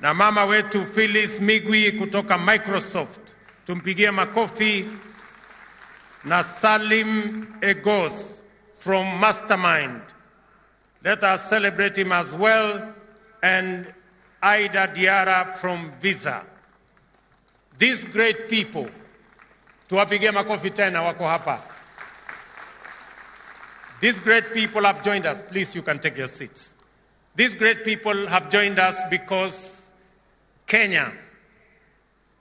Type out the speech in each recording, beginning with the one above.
Na mama wetu Phyllis Migwi kutoka Microsoft, tumpigie makofi. Na Salim Egos from Mastermind. Let us celebrate him as well. And Ida Diara from Visa. These great people, tuwapigie makofi tena, wako hapa. These great people have joined us. Please, you can take your seats. These great people have joined us because Kenya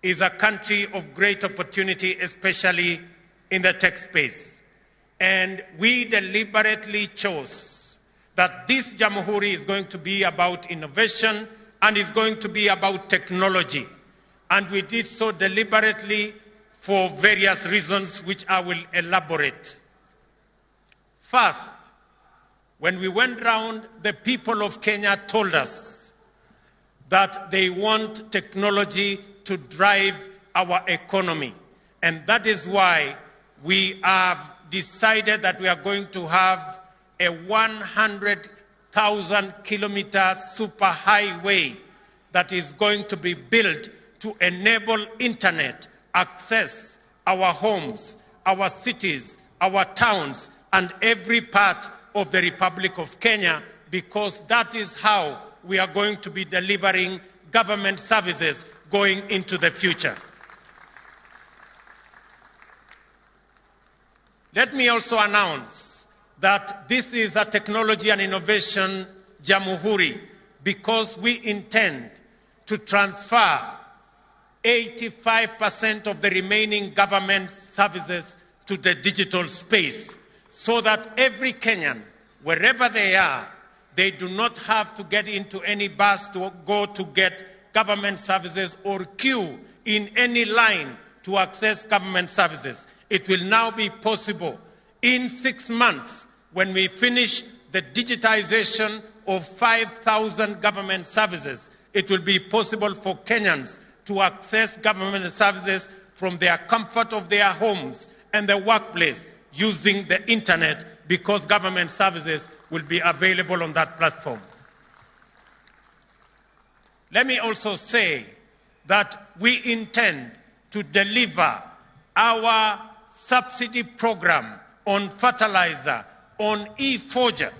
is a country of great opportunity, especially in the tech space. And we deliberately chose that this Jamhuri is going to be about innovation and is going to be about technology. And we did so deliberately for various reasons, which I will elaborate. First, when we went round, the people of Kenya told us that they want technology to drive our economy. And that is why we have decided that we are going to have a 100,000 kilometer superhighway that is going to be built to enable internet access our homes, our cities, our towns, and every part of the Republic of Kenya, because that is how we are going to be delivering government services going into the future. Let me also announce that this is a technology and innovation Jamhuri, because we intend to transfer 85% of the remaining government services to the digital space, so that every Kenyan, wherever they are, they do not have to get into any bus to go to get government services or queue in any line to access government services. It will now be possible in 6 months, when we finish the digitization of 5,000 government services, it will be possible for Kenyans to access government services from their comfort of their homes and their workplace using the internet, because government services will be available on that platform. Let me also say that we intend to deliver our subsidy program on fertilizer, on e-voucher,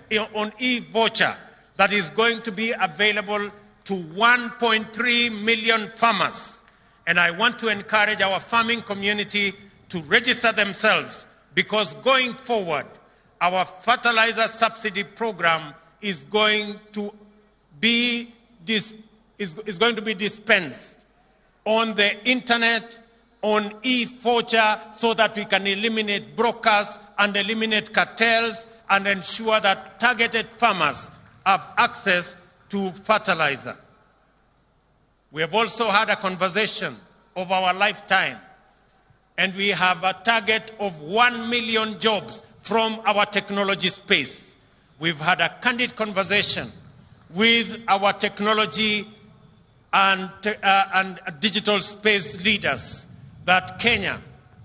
that is going to be available to 1.3 million farmers. And I want to encourage our farming community to register themselves, because going forward, our fertilizer subsidy program is going to be dispensed on the internet, on e-voucher, so that we can eliminate brokers and eliminate cartels and ensure that targeted farmers have access to fertilizer. We have also had a conversation of our lifetime, and we have a target of 1 million jobs from our technology space. We've had a candid conversation with our technology and digital space leaders that Kenya,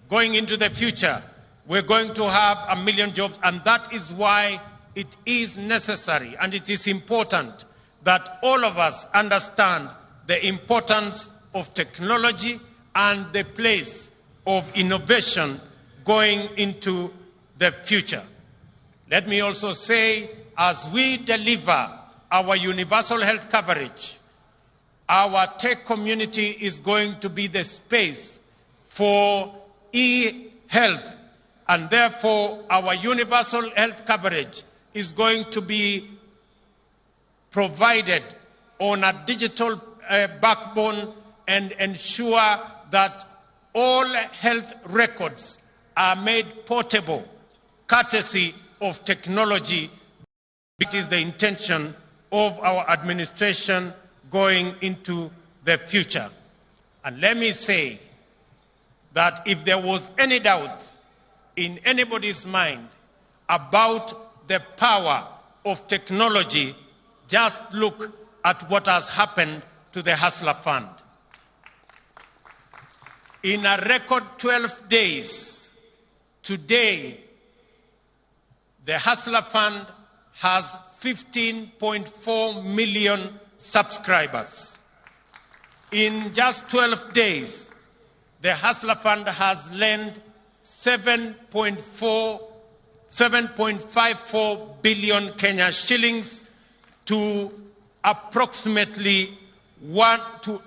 going into the future, we're going to have 1 million jobs, and that is why it is necessary and it is important that all of us understand the importance of technology and the place of innovation going into the future. Let me also say, as we deliver our universal health coverage, our tech community is going to be the space for e-health, and therefore our universal health coverage is going to be provided on a digital backbone and ensure that all health records are made portable, courtesy of technology. It is the intention of our administration going into the future. And let me say that if there was any doubt in anybody's mind about the power of technology, just look at what has happened to the Hustler Fund. In a record 12 days, today, the Hustler Fund has 15.4 million subscribers. In just 12 days, the Hustler Fund has lent 7.54 billion Kenya shillings to approximately one to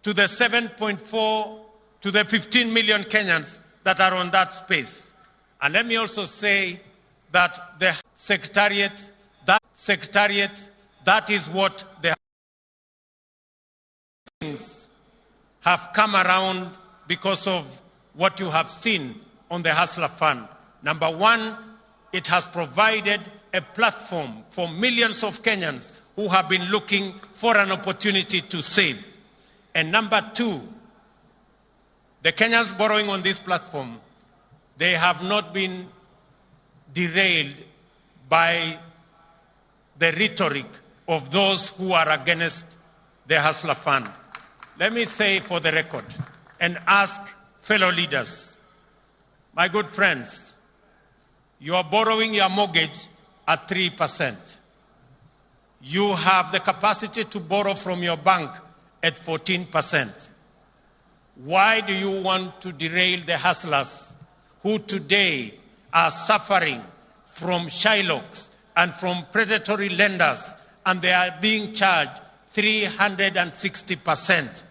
the 7.4 to the 15 million Kenyans that are on that space. And let me also say that the secretariat, that is what the things have come around because of what you have seen on the Hustler Fund. Number one, it has provided a platform for millions of Kenyans who have been looking for an opportunity to save. And number two, the Kenyans borrowing on this platform, they have not been derailed by the rhetoric of those who are against the Hustler Fund. Let me say for the record and ask fellow leaders, my good friends, you are borrowing your mortgage at 3%. You have the capacity to borrow from your bank at 14%. Why do you want to derail the hustlers who today are suffering from Shylocks and from predatory lenders, and they are being charged 360%?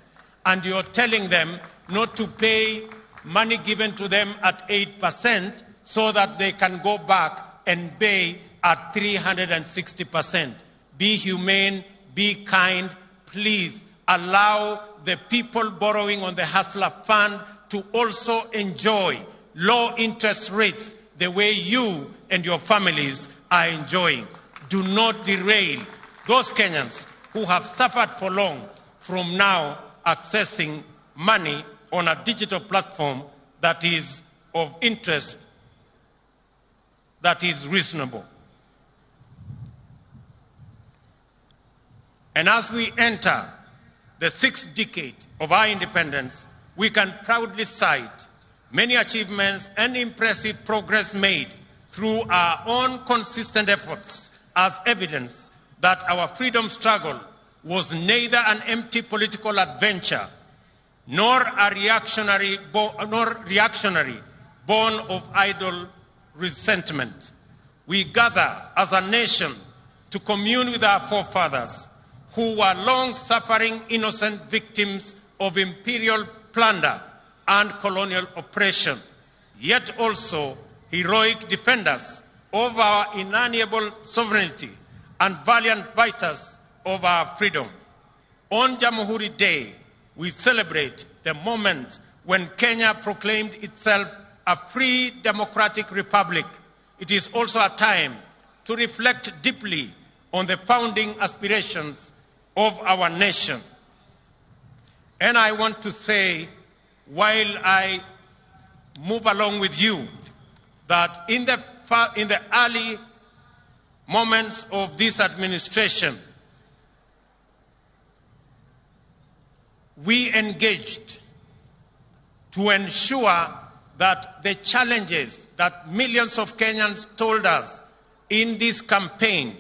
And you're telling them not to pay money given to them at 8% so that they can go back and pay at 360%. Be humane, be kind, please allow the people borrowing on the Hustler Fund to also enjoy low interest rates the way you and your families are enjoying. Do not derail those Kenyans who have suffered for long from now accessing money on a digital platform that is of interest, that is reasonable. And as we enter the sixth decade of our independence, we can proudly cite many achievements and impressive progress made through our own consistent efforts as evidence that our freedom struggle was neither an empty political adventure nor a reactionary, born of idle resentment. We gather as a nation to commune with our forefathers who were long-suffering innocent victims of imperial plunder and colonial oppression, yet also heroic defenders of our inalienable sovereignty and valiant fighters of our freedom. On Jamhuri Day, we celebrate the moment when Kenya proclaimed itself a free democratic republic. It is also a time to reflect deeply on the founding aspirations of our nation. And I want to say, while I move along with you, that in the early moments of this administration, we engaged to ensure that the challenges that millions of Kenyans told us in this campaign,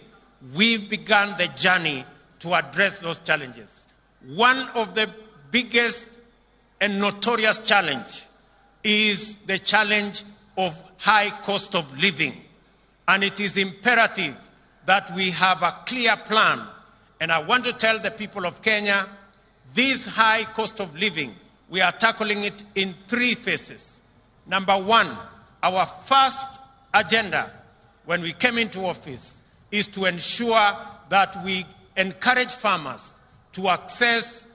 we began the journey to address those challenges. One of the biggest and notorious challenge is the challenge of high cost of living. And it is imperative that we have a clear plan. And I want to tell the people of Kenya, this high cost of living, we are tackling it in three phases. Number one, our first agenda when we came into office is to ensure that we encourage farmers to access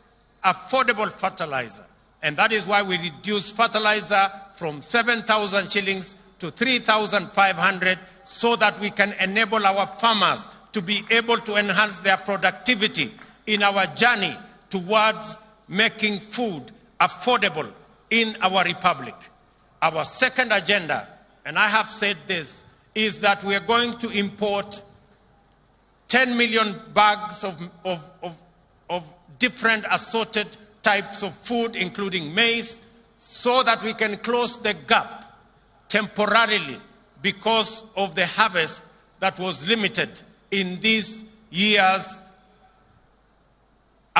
affordable fertilizer. And that is why we reduced fertilizer from 7,000 shillings to 3,500 so that we can enable our farmers to be able to enhance their productivity in our journey towards making food affordable in our republic. Our second agenda, and I have said this, is that we are going to import 10 million bags of different assorted types of food, including maize, so that we can close the gap temporarily because of the harvest that was limited in this year's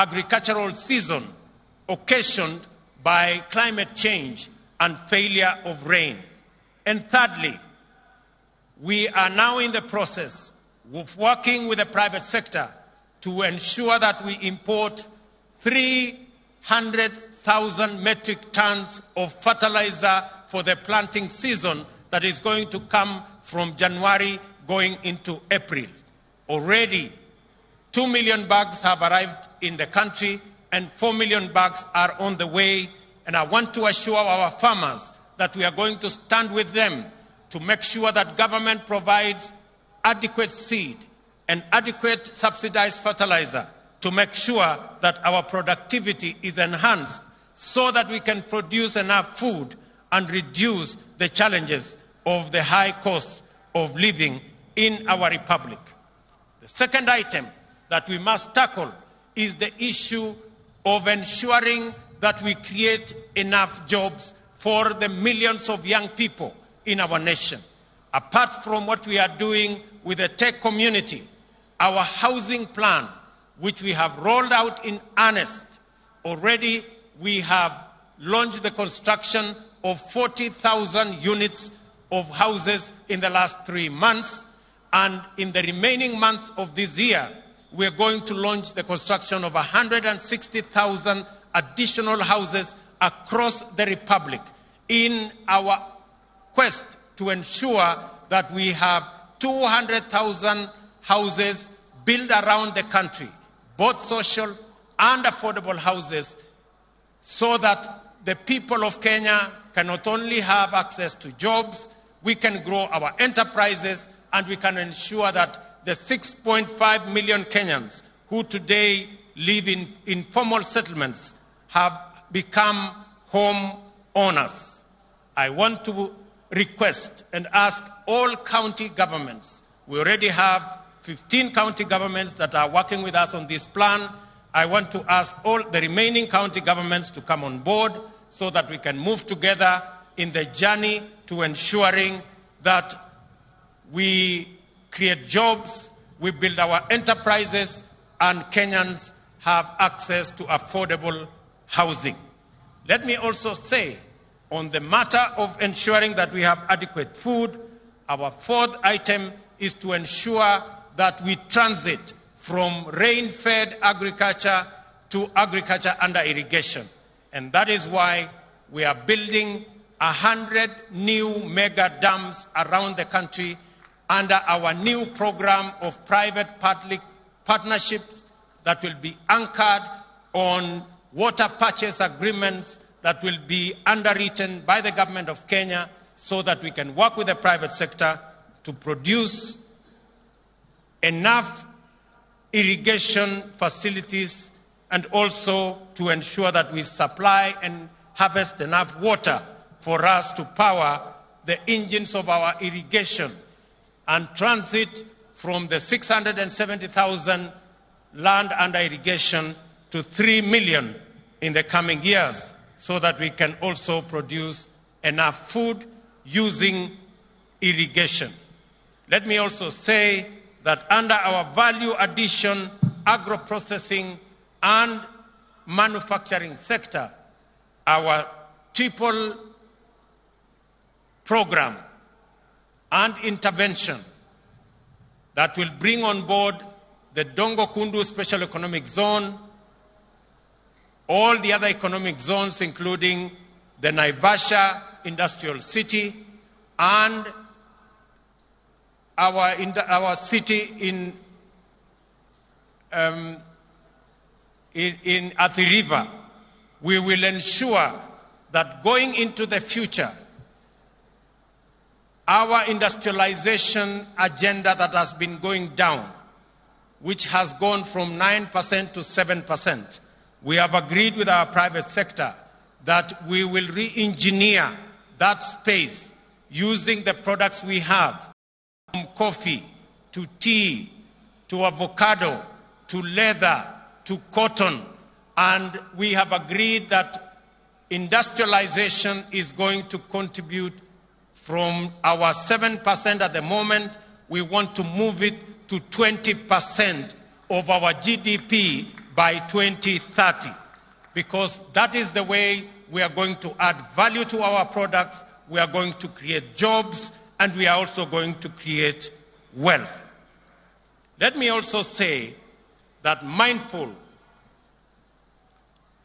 agricultural season occasioned by climate change and failure of rain. And thirdly, we are now in the process of working with the private sector to ensure that we import 300,000 metric tons of fertilizer for the planting season that is going to come from January going into April. Already, 2 million bags have arrived in the country and 4 million bags are on the way. And I want to assure our farmers that we are going to stand with them to make sure that government provides adequate seed and adequate subsidized fertilizer to make sure that our productivity is enhanced so that we can produce enough food and reduce the challenges of the high cost of living in our republic. The second item that we must tackle is the issue of ensuring that we create enough jobs for the millions of young people in our nation. Apart from what we are doing with the tech community, our housing plan, which we have rolled out in earnest, already we have launched the construction of 40,000 units of houses in the last 3 months. And in the remaining months of this year, we are going to launch the construction of 160,000 additional houses across the republic in our quest to ensure that we have 200,000 houses built around the country, both social and affordable houses, so that the people of Kenya can not only have access to jobs, we can grow our enterprises, and we can ensure that the 6.5 million Kenyans who today live in informal settlements have become home owners. I want to request and ask all county governments. We already have 15 county governments that are working with us on this plan. I want to ask all the remaining county governments to come on board so that we can move together in the journey to ensuring that we create jobs, we build our enterprises, and Kenyans have access to affordable housing. Let me also say, on the matter of ensuring that we have adequate food, our fourth item is to ensure that we transit from rain-fed agriculture to agriculture under irrigation. And that is why we are building 100 new mega dams around the country under our new program of private-public partnerships that will be anchored on water purchase agreements that will be underwritten by the government of Kenya so that we can work with the private sector to produce enough irrigation facilities and also to ensure that we supply and harvest enough water for us to power the engines of our irrigation and transit from the 670,000 land under irrigation to 3 million in the coming years, so that we can also produce enough food using irrigation. Let me also say that under our value addition, agro-processing and manufacturing sector, our triple program and intervention that will bring on board the Dongo Kundu Special Economic Zone, all the other economic zones, including the Naivasha Industrial City and our city in Athi River. We will ensure that going into the future, our industrialization agenda that has been going down, which has gone from 9% to 7%, we have agreed with our private sector that we will re-engineer that space using the products we have, from coffee to tea to avocado to leather to cotton. And we have agreed that industrialization is going to contribute from our 7% at the moment. We want to move it to 20% of our GDP by 2030, because that is the way we are going to add value to our products, we are going to create jobs, and we are also going to create wealth. Let me also say that mindful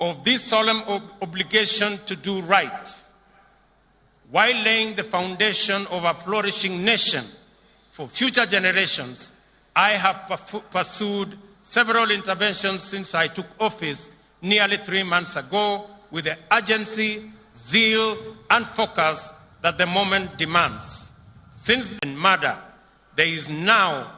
of this solemn obligation to do right, while laying the foundation of a flourishing nation for future generations, I have pursued several interventions since I took office nearly 3 months ago with the urgency, zeal, and focus that the moment demands. Since the murder, there is now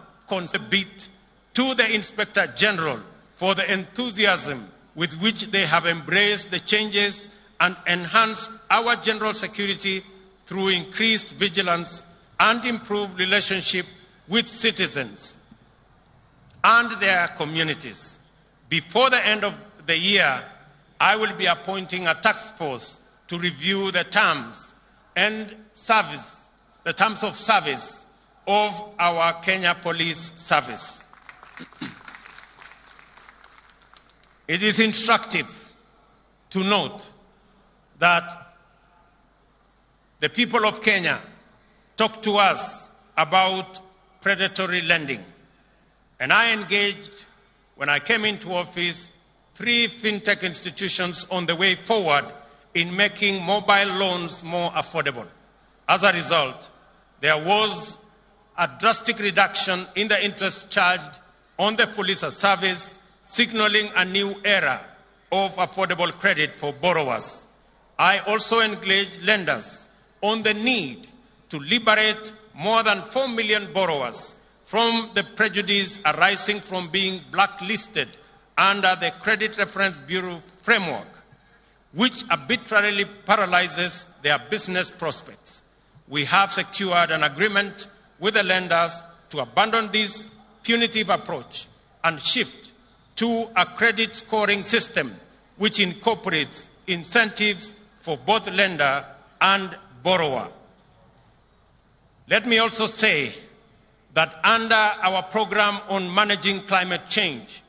beat to the Inspector General for the enthusiasm with which they have embraced the changes and enhanced our general security through increased vigilance and improved relationship with citizens and their communities. Before the end of the year, I will be appointing a task force to review the terms and service, the terms of service of our Kenya Police Service. It is instructive to note that the people of Kenya talked to us about predatory lending. And I engaged, when I came into office, 3 fintech institutions on the way forward in making mobile loans more affordable. As a result, there was a drastic reduction in the interest charged on the Fuliza service, signaling a new era of affordable credit for borrowers. I also engaged lenders on the need to liberate more than 4 million borrowers from the prejudice arising from being blacklisted under the Credit Reference Bureau framework, which arbitrarily paralyzes their business prospects. We have secured an agreement with the lenders to abandon this punitive approach and shift to a credit scoring system which incorporates incentives for both lender and borrower. Let me also say that under our program on managing climate change,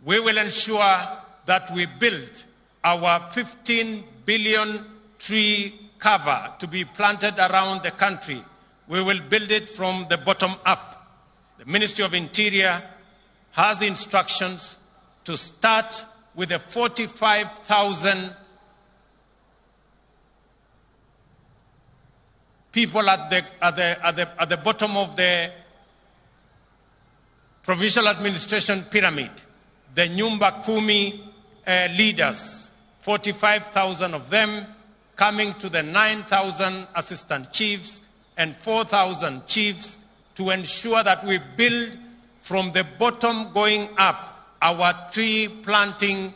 we will ensure that we build our 15 billion tree cover to be planted around the country. We will build it from the bottom up. The Ministry of Interior has the instructions to start with the 45,000 people at the bottom of the provincial administration pyramid, the Nyumba Kumi leaders, 45,000 of them coming to the 9,000 assistant chiefs and 4,000 chiefs to ensure that we build from the bottom going up our tree planting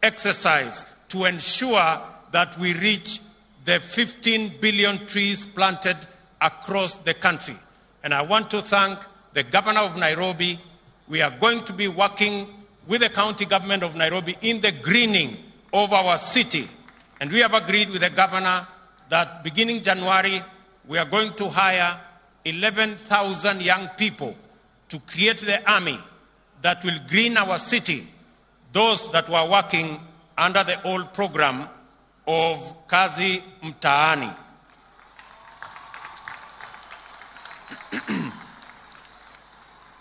exercise to ensure that we reach the 15 billion trees planted across the country. And I want to thank the governor of Nairobi. We are going to be working with the county government of Nairobi in the greening of our city. And we have agreed with the governor that beginning January, we are going to hire 11,000 young people to create the army that will green our city, those that were working under the old program of Kazi Mtaani.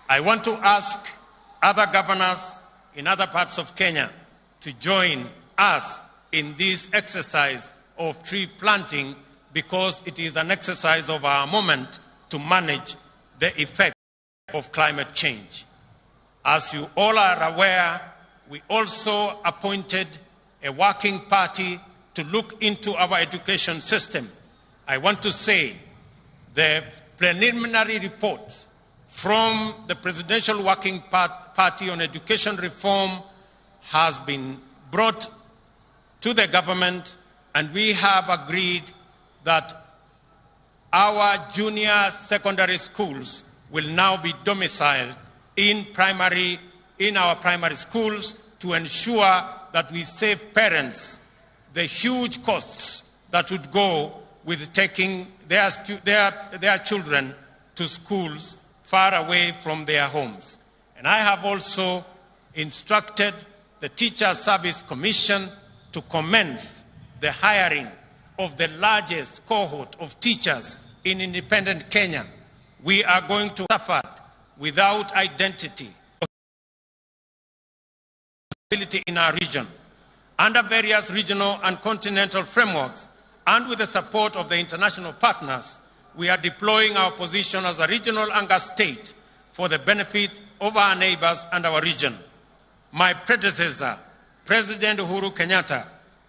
I want to ask other governors in other parts of Kenya to join us in this exercise of tree planting, because it is an exercise of our moment to manage the effect of climate change. As you all are aware, we also appointed a working party to look into our education system. I want to say the preliminary report from the Presidential Working Party on Education Reform has been brought to the government, and we have agreed that our junior secondary schools will now be domiciled in our primary schools to ensure that we save parents the huge costs that would go with taking their children to schools far away from their homes. And I have also instructed the Teacher Service Commission to commence the hiring of the largest cohort of teachers in independent Kenya. We are going to suffer without identity in our region. Under various regional and continental frameworks, and with the support of the international partners, we are deploying our position as a regional anchor state for the benefit of our neighbors and our region. My predecessor, President Uhuru Kenyatta,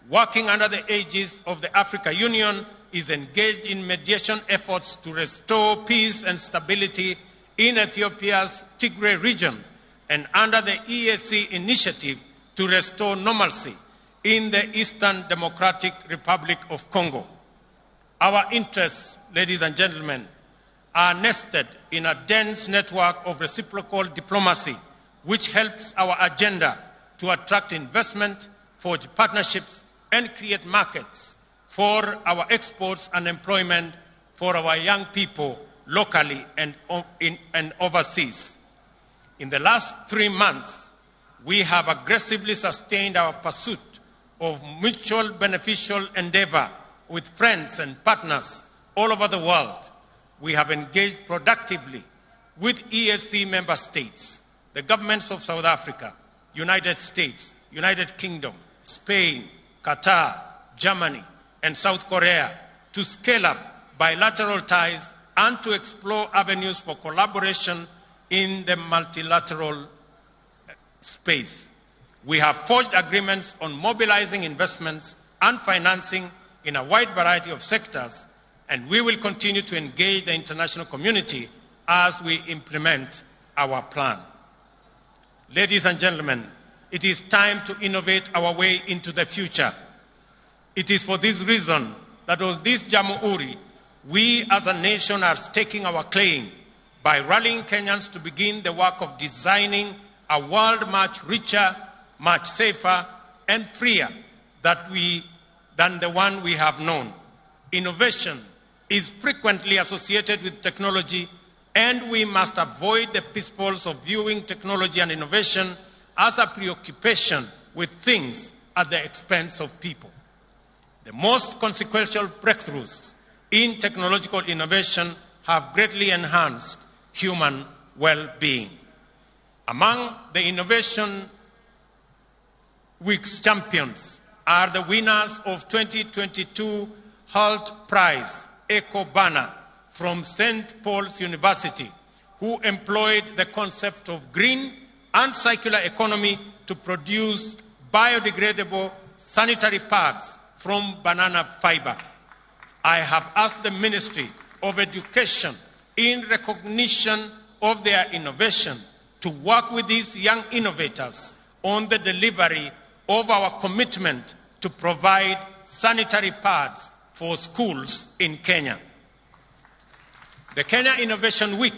working under the aegis of the Africa Union, is engaged in mediation efforts to restore peace and stability in Ethiopia's Tigray region and under the EAC initiative to restore normalcy in the Eastern Democratic Republic of Congo. Our interests, ladies and gentlemen, are nested in a dense network of reciprocal diplomacy, which helps our agenda to attract investment, forge partnerships, and create markets for our exports and employment for our young people locally and overseas. In the last 3 months, we have aggressively sustained our pursuit of mutual beneficial endeavor with friends and partners all over the world. We have engaged productively with EAC member states, the governments of South Africa, United States, United Kingdom, Spain, Qatar, Germany, and South Korea to scale up bilateral ties and to explore avenues for collaboration in the multilateral space. We have forged agreements on mobilizing investments and financing in a wide variety of sectors, and we will continue to engage the international community as we implement our plan. Ladies and gentlemen, it is time to innovate our way into the future. It is for this reason that on this Jamhuri, we as a nation are staking our claim by rallying Kenyans to begin the work of designing a world much richer, much safer, and freer than the one we have known. Innovation is frequently associated with technology, and we must avoid the pitfalls of viewing technology and innovation as a preoccupation with things at the expense of people. The most consequential breakthroughs in technological innovation have greatly enhanced human well-being. Among the Innovation Week's champions are the winners of 2022 Hult Prize, Eco Banner, from St. Paul's University, who employed the concept of green and circular economy to produce biodegradable sanitary pads from banana fiber. I have asked the Ministry of Education, in recognition of their innovation, to work with these young innovators on the delivery of our commitment to provide sanitary pads for schools in Kenya. The Kenya Innovation Week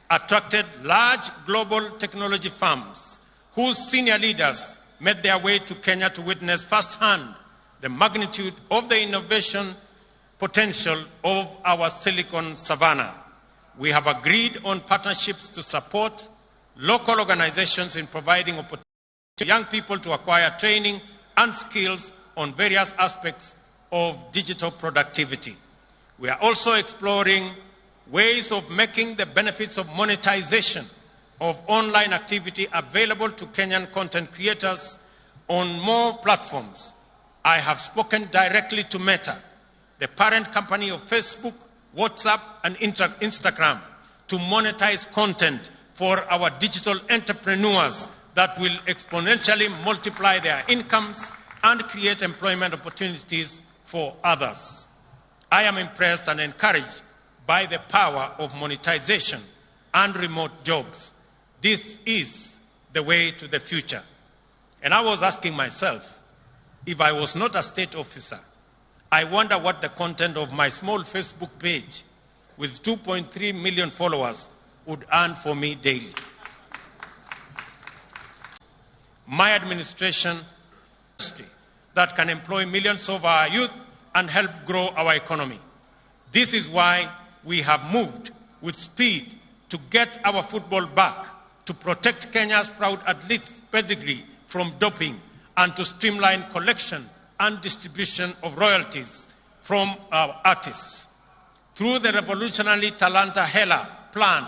attracted large global technology firms whose senior leaders made their way to Kenya to witness firsthand the magnitude of the innovation potential of our Silicon Savannah. We have agreed on partnerships to support local organizations in providing opportunities to young people to acquire training and skills on various aspects of digital productivity. We are also exploring ways of making the benefits of monetization of online activity available to Kenyan content creators on more platforms. I have spoken directly to Meta, the parent company of Facebook, WhatsApp, and Instagram, to monetize content for our digital entrepreneurs that will exponentially multiply their incomes and create employment opportunities for others. I am impressed and encouraged by the power of monetization and remote jobs. This is the way to the future. And I was asking myself, if I was not a state officer, I wonder what the content of my small Facebook page with 2.3 million followers would earn for me daily. My administration that can employ millions of our youth and help grow our economy. This is why we have moved with speed to get our football back to protect Kenya's proud athletes' pedigree from doping and to streamline collection and distribution of royalties from our artists. Through the revolutionary Talanta Hela plan,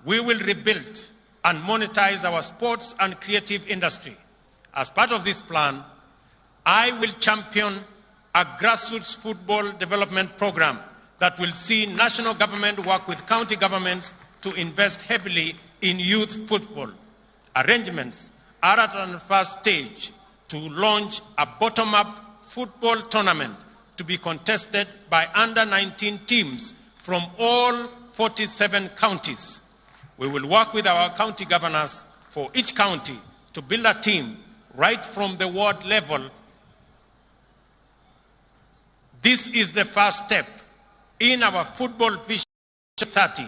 we will rebuild and monetize our sports and creative industry. As part of this plan, I will champion a grassroots football development program that will see national government work with county governments to invest heavily in youth football. Arrangements are at an first stage to launch a bottom-up football tournament to be contested by under-19 teams from all 47 counties. We will work with our county governors for each county to build a team right from the ward level. This is the first step in our Football Vision 30,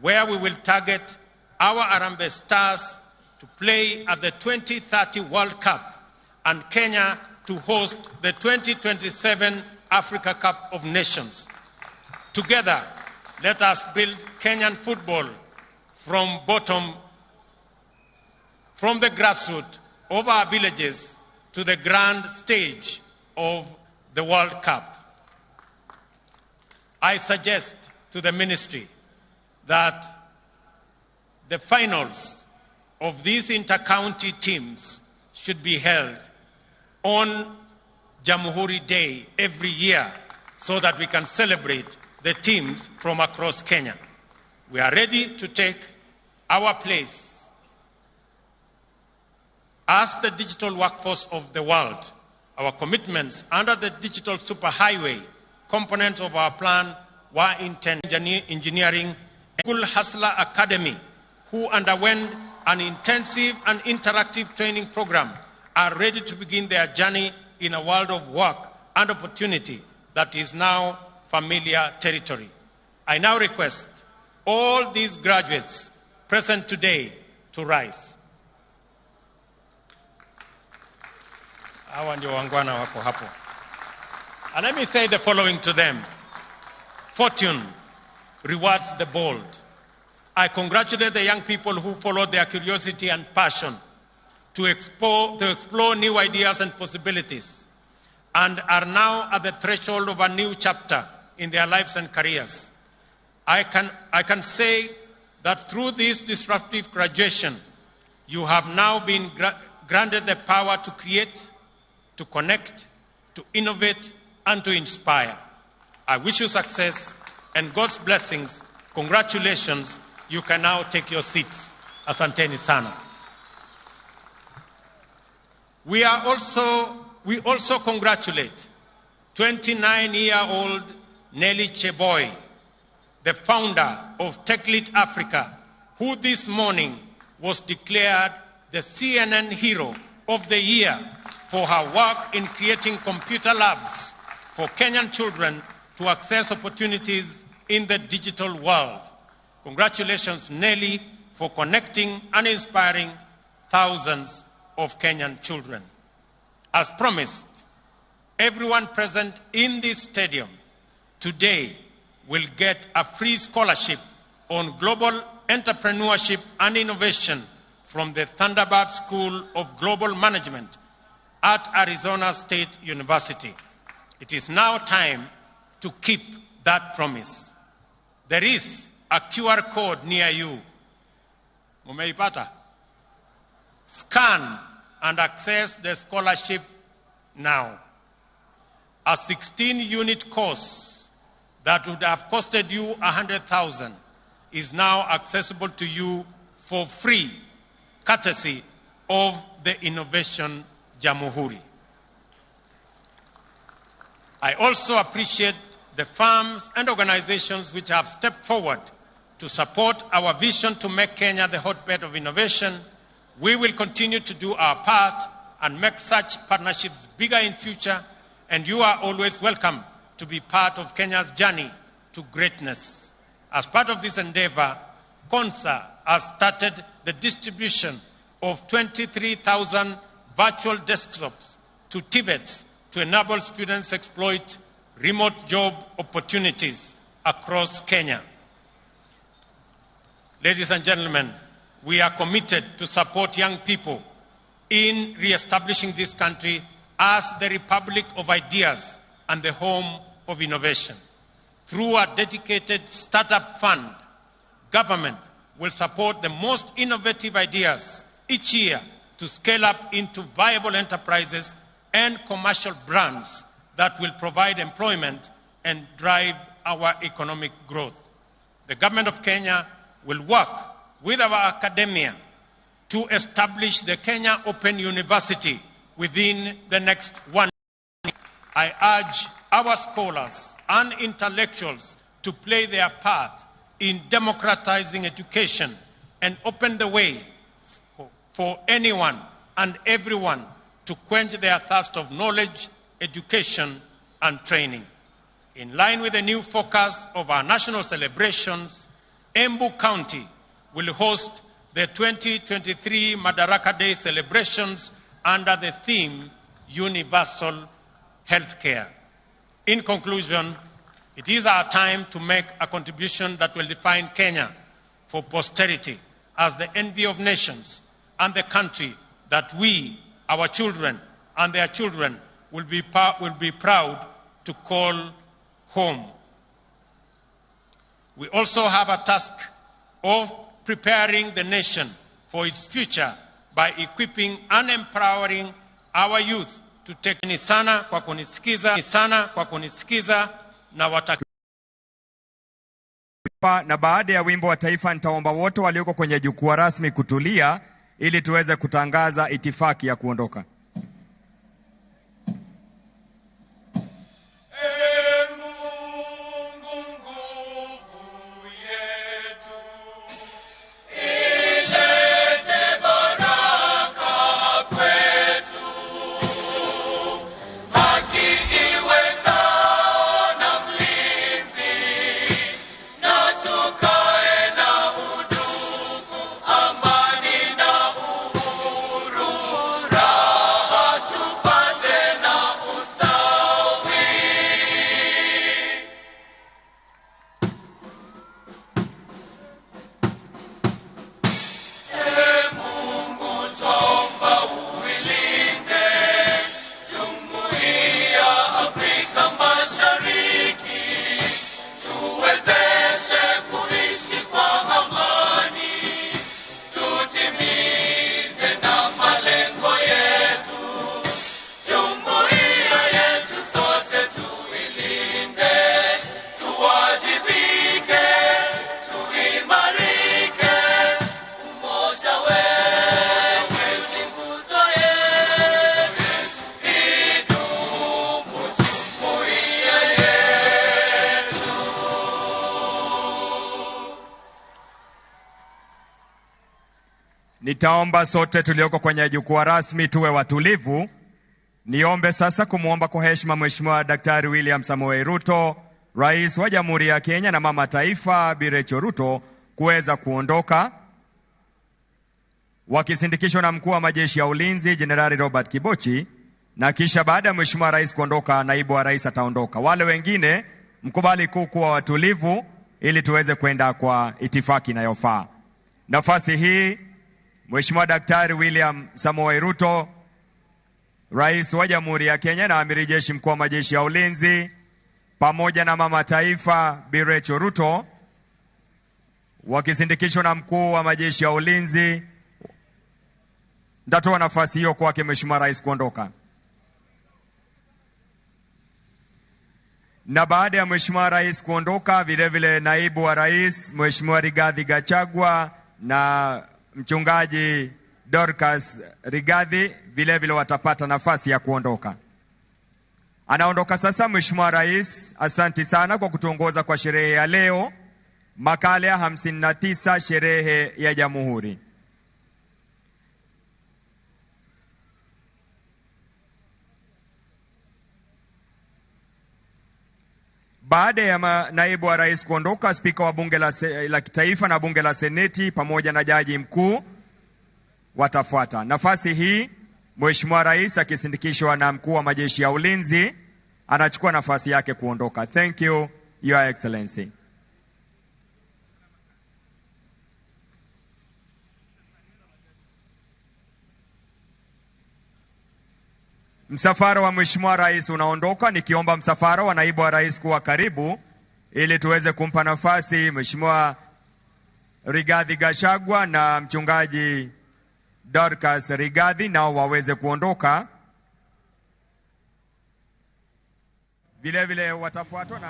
where we will target our Harambee Stars to play at the 2030 World Cup and Kenya to host the 2027 Africa Cup of Nations. Together, let us build Kenyan football from bottom, from the grassroots, over our villages, to the grand stage of the World Cup. I suggest to the ministry that the finals of these inter-county teams should be held on Jamhuri Day every year so that we can celebrate the teams from across Kenya. We are ready to take our place as the digital workforce of the world. Our commitments under the digital superhighway component of our plan were intended engineering Google Hustler Academy, who underwent an intensive and interactive training program, are ready to begin their journey in a world of work and opportunity that is now familiar territory. I now request all these graduates present today to rise. Hawa ndio wangwana wako hapo. And let me say the following to them. Fortune rewards the bold. I congratulate the young people who followed their curiosity and passion to explore new ideas and possibilities and are now at the threshold of a new chapter in their lives and careers. I can say that through this disruptive graduation, you have now been granted the power to create, to connect, to innovate, and to inspire. I wish you success and God's blessings. Congratulations. You can now take your seats. Asanteni sana. We also congratulate 29-year-old Nelly Cheboy, the founder of TechLead Africa, who this morning was declared the CNN Hero of the Year for her work in creating computer labs for Kenyan children to access opportunities in the digital world. Congratulations, Nelly, for connecting and inspiring thousands of Kenyan children. As promised, everyone present in this stadium today will get a free scholarship on global entrepreneurship and innovation from the Thunderbird School of Global Management at Arizona State University. It is now time to keep that promise. There is a QR code near you. Mumeipata? Scan and access the scholarship now. A 16 unit course that would have costed you 100,000 is now accessible to you for free, courtesy of the Innovation Jamhuri. I also appreciate the firms and organizations which have stepped forward to support our vision to make Kenya the hotbed of innovation. We will continue to do our part and make such partnerships bigger in future, and you are always welcome to be part of Kenya's journey to greatness. As part of this endeavor, CONSA has started the distribution of 23,000 virtual desktops to TVETs to enable students exploit remote job opportunities across Kenya. Ladies and gentlemen, We are committed to support young people in re-establishing this country as the republic of ideas and the home of innovation. Through a dedicated startup fund, government will support the most innovative ideas each year to scale up into viable enterprises and commercial brands that will provide employment and drive our economic growth. The government of Kenya will work with our academia to establish the Kenya Open University within the next 1 year. I urge our scholars and intellectuals to play their part in democratizing education and open the way for anyone and everyone to quench their thirst of knowledge, education, and training. In line with the new focus of our national celebrations, Embu County will host the 2023 Madaraka Day celebrations under the theme Universal Healthcare. In conclusion, it is our time to make a contribution that will define Kenya for posterity as the envy of nations and the country that we, our children, and their children will be proud to call home. We also have a task of preparing the nation for its future by equipping and empowering our youth to take. Ni sana kwa kunisikiza, sana kwa kunisikiza na wataki. Na baada ya wimbo wa taifa nitaomba wote walioko kwenye jukwaa rasmi kutulia ili tuweze kutangaza itifaki ya kuondoka. Nitaomba sote tulioko kwenye jukwaa rasmi tuwe watulivu. Niombe sasa kumuomba kwa heshima Mheshimiwa Daktari William Samoei Ruto, Rais wa Jamhuri ya Kenya, na Mama Taifa Bi Rachel Ruto kuweza kuondoka wakisindikishwa na Mkuu wa Majeshi ya Ulinzi Jenerali Robert Kibochi, na kisha baada ya Mheshimiwa Rais kuondoka, Naibu wa Rais ataondoka. Wale wengine mkubali kuwa watulivu ili tuweze kwenda kwa itifaki inayofaa. Nafasi hii Mheshimiwa Daktari William Samoei Ruto, Rais wa Jamhuri ya Kenya na Amiri Jeshi Mkuu wa Majeshi ya Ulinzi, pamoja na Mama Taifa Bi Rachel Ruto, wakisindikishwa na Mkuu wa Majeshi ya Ulinzi. Nitatoa nafasi hiyo kwake Mheshimiwa Rais kuondoka. Na baada ya Mheshimiwa Rais kuondoka, vile vile Naibu wa Rais Mheshimiwa Rigathi Gachagua na Mchungaji Dorcas Rigathi vile vile watapata nafasi ya kuondoka. Anaondoka sasa Mheshimiwa Rais. Asante sana kwa kutuongoza kwa sherehe ya leo, makala ya 59, sherehe ya Jamhuri. Baada ya Naibu wa Rais kuondoka, Spika wa Bunge la Kitaifa na Bunge la Seneti pamoja na Jaji Mkuu watafuata. Nafasi hii Mheshimiwa Rais akisindikishwa na Mkuu wa Majeshi ya Ulinzi anachukua nafasi yake kuondoka. Thank you, Your Excellency. Msafara wa Mheshimiwa Rais unaondoka, nikiomba msafara wa naibu wa rais kuwa karibu ili tuweze kumpa nafasi Mheshimiwa Rigathi Gachagua na mchungaji Dorcas Rigathi nao waweze kuondoka. Vile vile watafuatwa na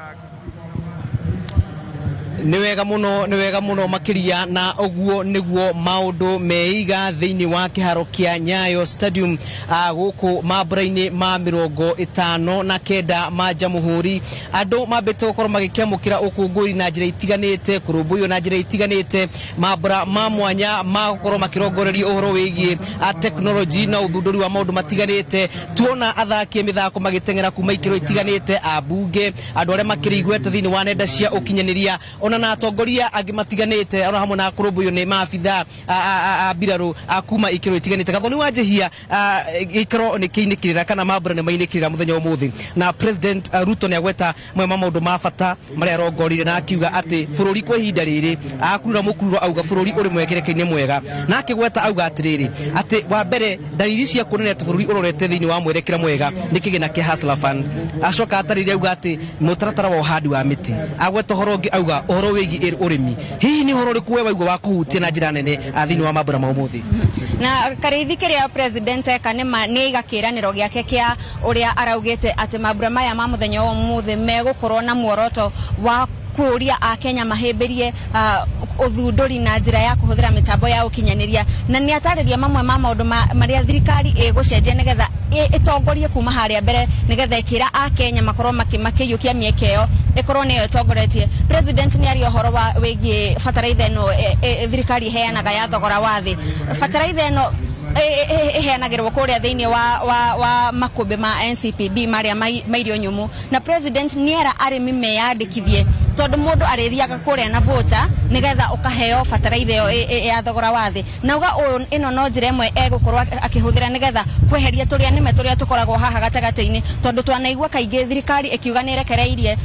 Nĩ wega mũno, nĩ wega mũno makĩria. Na ũguo nĩguo maũndũ meiga thĩinĩ wa kĩharo kĩa Nyayo Stadium, gũkũ mambura-inĩ ma 59 ma Jamhuri. Andũ mambĩte gũkorwo magĩkĩamũkĩra ũkũngũĩri na njĩra itiganĩte, kũrũmbũiyo na njĩra itiganĩte, mambura ma mwanya ma gũkorwo makĩrongoreria ũhoro wĩgiĩ teknoloji na ũthundũri wa maũndũ matiganĩte. Tuona athaki a mĩthako magĩteng'era kuma ikĩro itiganĩte, ambunge, andũ arĩa makĩrĩ igweta thĩinĩ wa nenda cia ũkinyanĩria, ona na atongoria angĩ matiganĩte, ona hamwe na kũrũmbũiyo nĩ maabitha a mbirarũ kuma ikĩro itiganĩte. Gathoni wa Njihia, gĩikaro nĩ kĩinĩkĩrĩra kana mambura nĩ mainĩkĩrĩra mũthenya wa ũmũthĩ, na President Ruto nĩ agweta mamwe ma maũndũ ma bata marĩa arongorire, na akiuga atĩ bũrũri kwa ihinda rĩrĩ akurura mũkururo, auga bũrũri ũrĩ mwekerekeire mwega, na akĩgweta auga atĩrĩrĩ, atĩ wa mbere dalili cia kuonania atĩ bũrũri ũrorete thĩinĩ wa mwerekera mwega nĩ kĩgĩna kĩa Hustler Fund. Acoka atarĩria auga atĩ mũtaratara wa ũhandi wa mĩtĩ, agweta ũhoro ũngĩ auga ũhoro wĩgiĩ ũrĩmi. Hihi nĩ ũhoro ũrĩkũ we waigua wa kũhutia na njĩra nene thĩinĩ wa mambura ma ũmũthĩ? Na Karĩithi, kĩrĩa president eka nĩ aiga kĩĩranĩro gĩake kĩa ũrĩa araugĩte atĩ mambura maya ma mũthenya wa ũmũthĩ megũkorwo na muoroto wa kũria akenya mahĩmbĩrie ũthundũri na njĩra ya kũhũthĩra mĩtambo ya ũkinyanĩria, na nĩ atarĩria mamwe ma maũndũ marĩa thirikari ĩgũcenjia nĩgetha ĩtongorie kuma harĩa mbere, nĩgetha ĩkĩra akenya makorwo makĩiyũkia mĩeke ĩyo, ĩkorwo nĩyo ĩtongoretie. President nĩ aria ũhoro wa wĩgiĩ bataraitha ĩno thirikari ĩheanaga ya thogora wa thĩ. Bataraitha ĩno ĩheanagĩrwo kũrĩa thĩinĩ wa makũmbĩ ma NCPB marĩa ma irio nyũmũ, na president nĩ era arĩmi meyandĩkithie, tondũ mũndũ arĩthiaga kũrĩa na voucher nĩgetha ũkaheo bataraitha ĩyo ya thogora wa thĩ. Na uga ũyũ ĩno no njĩra ĩmwe egũkorwo akĩhũthĩra nĩgetha kweheria tũrĩa nĩme tũrĩa tũkoragwo haha gatagatĩ-inĩ, tondũ twanaigua kaingĩ thirikari ĩkiuga nĩ ĩrekereirie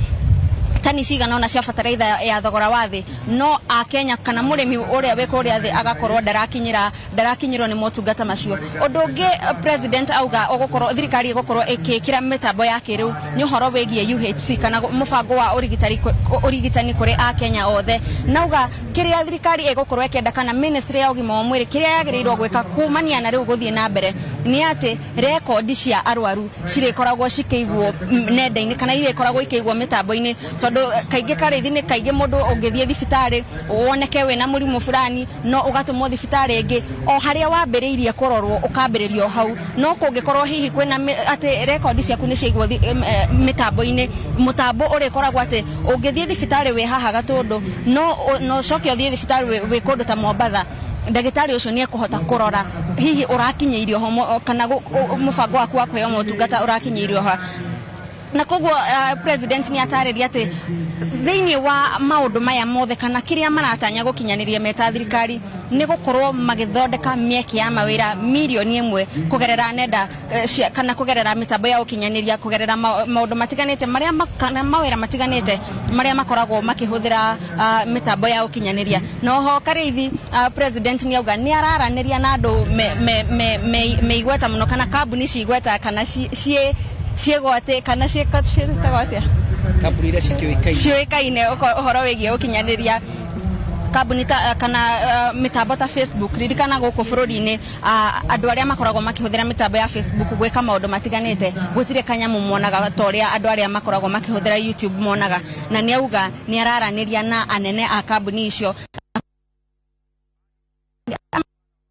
tani cigana ũna cia bataraitha ya thogora wa thĩ, no akenya kana mũrĩmi ũrĩa wĩ kũrĩa thĩ agakorwo ndarakinyĩrwo nĩ motungata macio. Ũndũ ũngĩ president auga ũgũkorwo thirikari ĩgũkorwo ĩgĩkĩra mĩtambo ya kĩrĩu nĩ ũhoro wĩgiĩ UHC kana mũbango wa ũrigitani kũrĩ akenya othe. Nauga kĩrĩa thirikari ĩgũkorwo ĩkĩenda kana ministry ya ũgima wa mwĩrĩ kĩrĩa yagĩrĩirwo gwĩka kumania na rĩu gũthiĩ na mbere nĩ atĩ rekondi cia arwaru cirĩkoragwo cikĩigwo nenda-inĩ kana irĩkoragwo ikĩigwo mĩtambo-inĩ, tondũ kaingĩ, Karĩithi, nĩ kaingĩ mũndũ ũngĩthiĩ thibitarĩ woneke wĩna mũrimũ fulani no ũgatũmwo thibitarĩ ĩngĩ, o harĩa wambĩrĩirie kũrorwo ũkambĩrĩria o hau. No kũngĩkorwo hihi kwĩna atĩ rekondi ciaku nĩ ciaigwo mĩtambo-inĩ, mũtambo ũrĩkoragwo atĩ ũngĩthiĩ thibitarĩ wĩ haha Gatũndũ no ũcoke ũthiĩ thibitarĩ wĩ kũndũ ta Mombatha, ndagĩtarĩ ũcio nĩ ekũhota kũrora hihi ũrakinyĩirio ho kana mũbango waku wa kũheo motungata ũrakinyĩirio ha. Na koguo president nĩ atarĩria atĩ thĩinĩ wa maũndũ maya mothe kana kĩrĩa maratanya gũkinyanĩria meta thirikari nĩ gũkorwo magĩthondeka mĩeke ya mawĩra 1 mirioni kũgerera nenda kana kũgerera mĩtambo ya ũkinyanĩria, kũgerera maũndũ matiganĩte marĩa kana mawĩra matiganĩte marĩa makoragwo makĩhũthĩra mĩtambo ya ũkinyanĩria. Na oho, Karĩithi, president nĩ auga nĩ araranĩria na andũ me igweta mũno kana kambuni ci igweta kana ciĩ ciĩgwatĩ kana ciĩtagwo atĩa? Kambuni iria cikĩũĩkaine. Ciũĩkaine ũhoro wĩgiĩ ũkinyanĩria, kambuni ta kana mĩtambo ta Facebook. Ririkana gũkũ bũrũri-inĩ andũ arĩa makoragwo makĩhũthĩra mĩtambo ya Facebook gwĩka maũndũ matiganĩte gũtirĩ kanyamũ monaga ta ũrĩa andũ arĩa makoragwo makĩhũthĩra YouTube monaga. Na nĩ auga nĩ araranĩria na anene a kambuni icio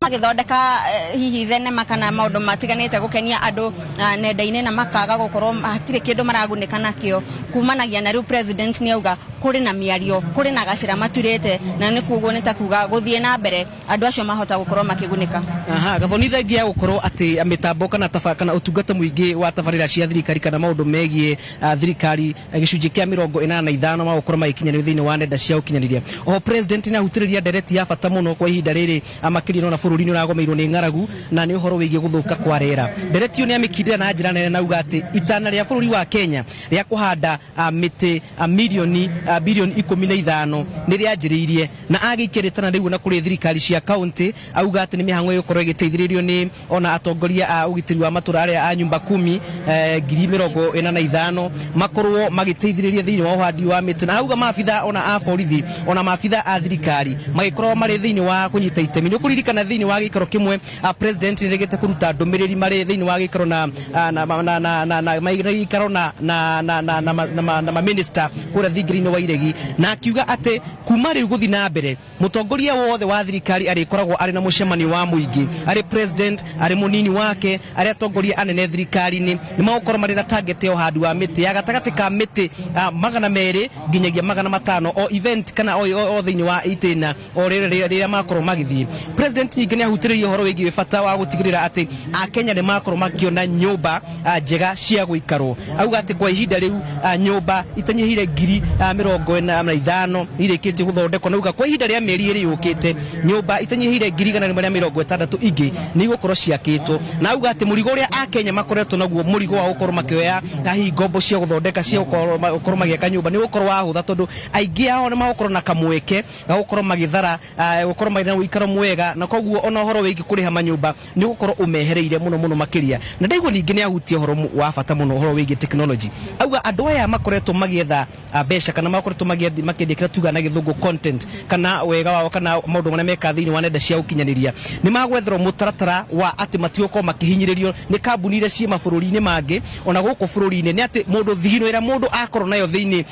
magĩthondeka hihi thenema kana maũndũ matiganĩte gũkenia andũ nenda-inĩ na makaga gũkorwo hatirĩ kĩndũ maragunĩka nakĩo kumanagia na rĩu. President nĩ auga kũrĩ na mĩario, kũrĩ na gacĩra maturĩte, na nĩ kuguo nĩ ta kuga gũthiĩ na mbere andũ acio mahota gũkorwo makĩgunĩka. Aha, Gathoni, thengia ya gũkorwo atĩ mĩtambo kana kana ũtungata mũingĩ wa tabarĩra cia thirikari kana maũndũ megiĩ thirikari gĩcunjĩ kĩa 85 magũkorwo magĩkinyanĩrio thĩinĩ wa nenda cia ũkinyanĩria. Oho president nĩ ahutĩrĩria ndereti ya bata mũno kwa ihinda rĩrĩ, makĩria nona bũrũri nĩ ũragomeirwo nĩ ng'aragu na nĩ ũhoro wĩgiĩ gũthũka kwa rĩera. Ndereti ĩyo nĩ amĩkindĩra na njĩra nene na auga atĩ itana rĩa bũrũri wa Kenya rĩa kũhanda mĩtĩ mirioni Bilioni 15 nĩ rĩanjĩrĩirie na agĩikia rĩtana rĩu na kũrĩ thirikari cia kaunti, auga atĩ nĩ mĩhang'o ĩgũkorwo ĩgĩteithĩrĩrio nĩ ona atongoria a ũgitĩri wa matũra arĩa a nyumba kumi 45,000 makorwo magĩteithĩrĩria thĩinĩ wa ũhandi wa mĩtĩ, na auga maabitha ona a borithi ona maabitha a thirikari magĩkorwo marĩ thĩinĩ wa kũnyita itemi. Nĩ ũkũririkana thĩinĩ wa gĩikaro kĩmwe president nĩ rĩgĩte kũruta ndũmĩrĩri marĩ thĩinĩ wa gĩikaro na na na na na na gĩikaro na na na na na na na maminista kũrĩa thingira-inĩ wa Iregi, na akiuga atĩ kuma rĩu gũthiĩ na mbere mũtongoria wothe wa thirikari arĩkoragwo arĩ na mũcemanio wa mũingĩ, arĩ president, arĩ mũnini wake, arĩ atongoria anene thirikari-inĩ, nĩ magũkorwo marĩ na target ya ũhandi wa mĩtĩ ya gatagatĩ ka mĩtĩ 200 nginyagia 500 o event kana o thĩinĩ wa itĩna o rĩrĩa makorwo magĩthiĩ. President ningĩ nĩ ahutĩrĩirie ũhoro wĩgiĩ bata wa gũtigĩrĩra atĩ Akenya nĩ makorwo makĩona nyũmba njega cia gũikarwo. Auga atĩ kwa ihinda rĩu nyũmba itanyihĩire 45,000 irĩkĩtie gũthondekwo, na auga kwa ihinda rĩa mĩeri 2 yũkĩte nyũmba itanyihĩire 160,000 ingĩ nĩ igũkorwo ciakĩtwo, na auga atĩ mũrigo ũrĩa Akenya makoretwo naguo, mũrigo wa gũkorwo makĩoya hihi ngombo cia gũthondeka cia gũkorwo magĩaka nyũmba, nĩ gũkorwo wahũtha, tondũ aingĩ ao nĩ magũkorwo na kamweke ga gũkorwo magĩthara gũkorwo marĩ na ũikaro mwega, na koguo ona ũhoro wĩgiĩ kũrĩha manyũmba nĩ gũkorwo ũmehereire mũno mũno makĩria. Na ndaigua ningĩ nĩ ahutia ũhoro wa bata mũno, ũhoro wĩgiĩ technology. Auga andũ aya makoretwo magĩetha mbeca kana makoretwo makĩendia kĩrĩa tugaga na gĩthũngũ content, kana wega wao kana maũndũ marĩa mekaga thĩinĩ wa nenda cia ũkinyanĩria, nĩ magwetherwo mũtaratara wa atĩ matigũkorwo makĩhinyĩrĩrio nĩ kambuni iria ciĩ mabũrũri-inĩ mangĩ ona gũkũ bũrũri-inĩ, nĩ atĩ mũndũ thigino ĩrĩa mũndũ akorwo nayo thĩinĩ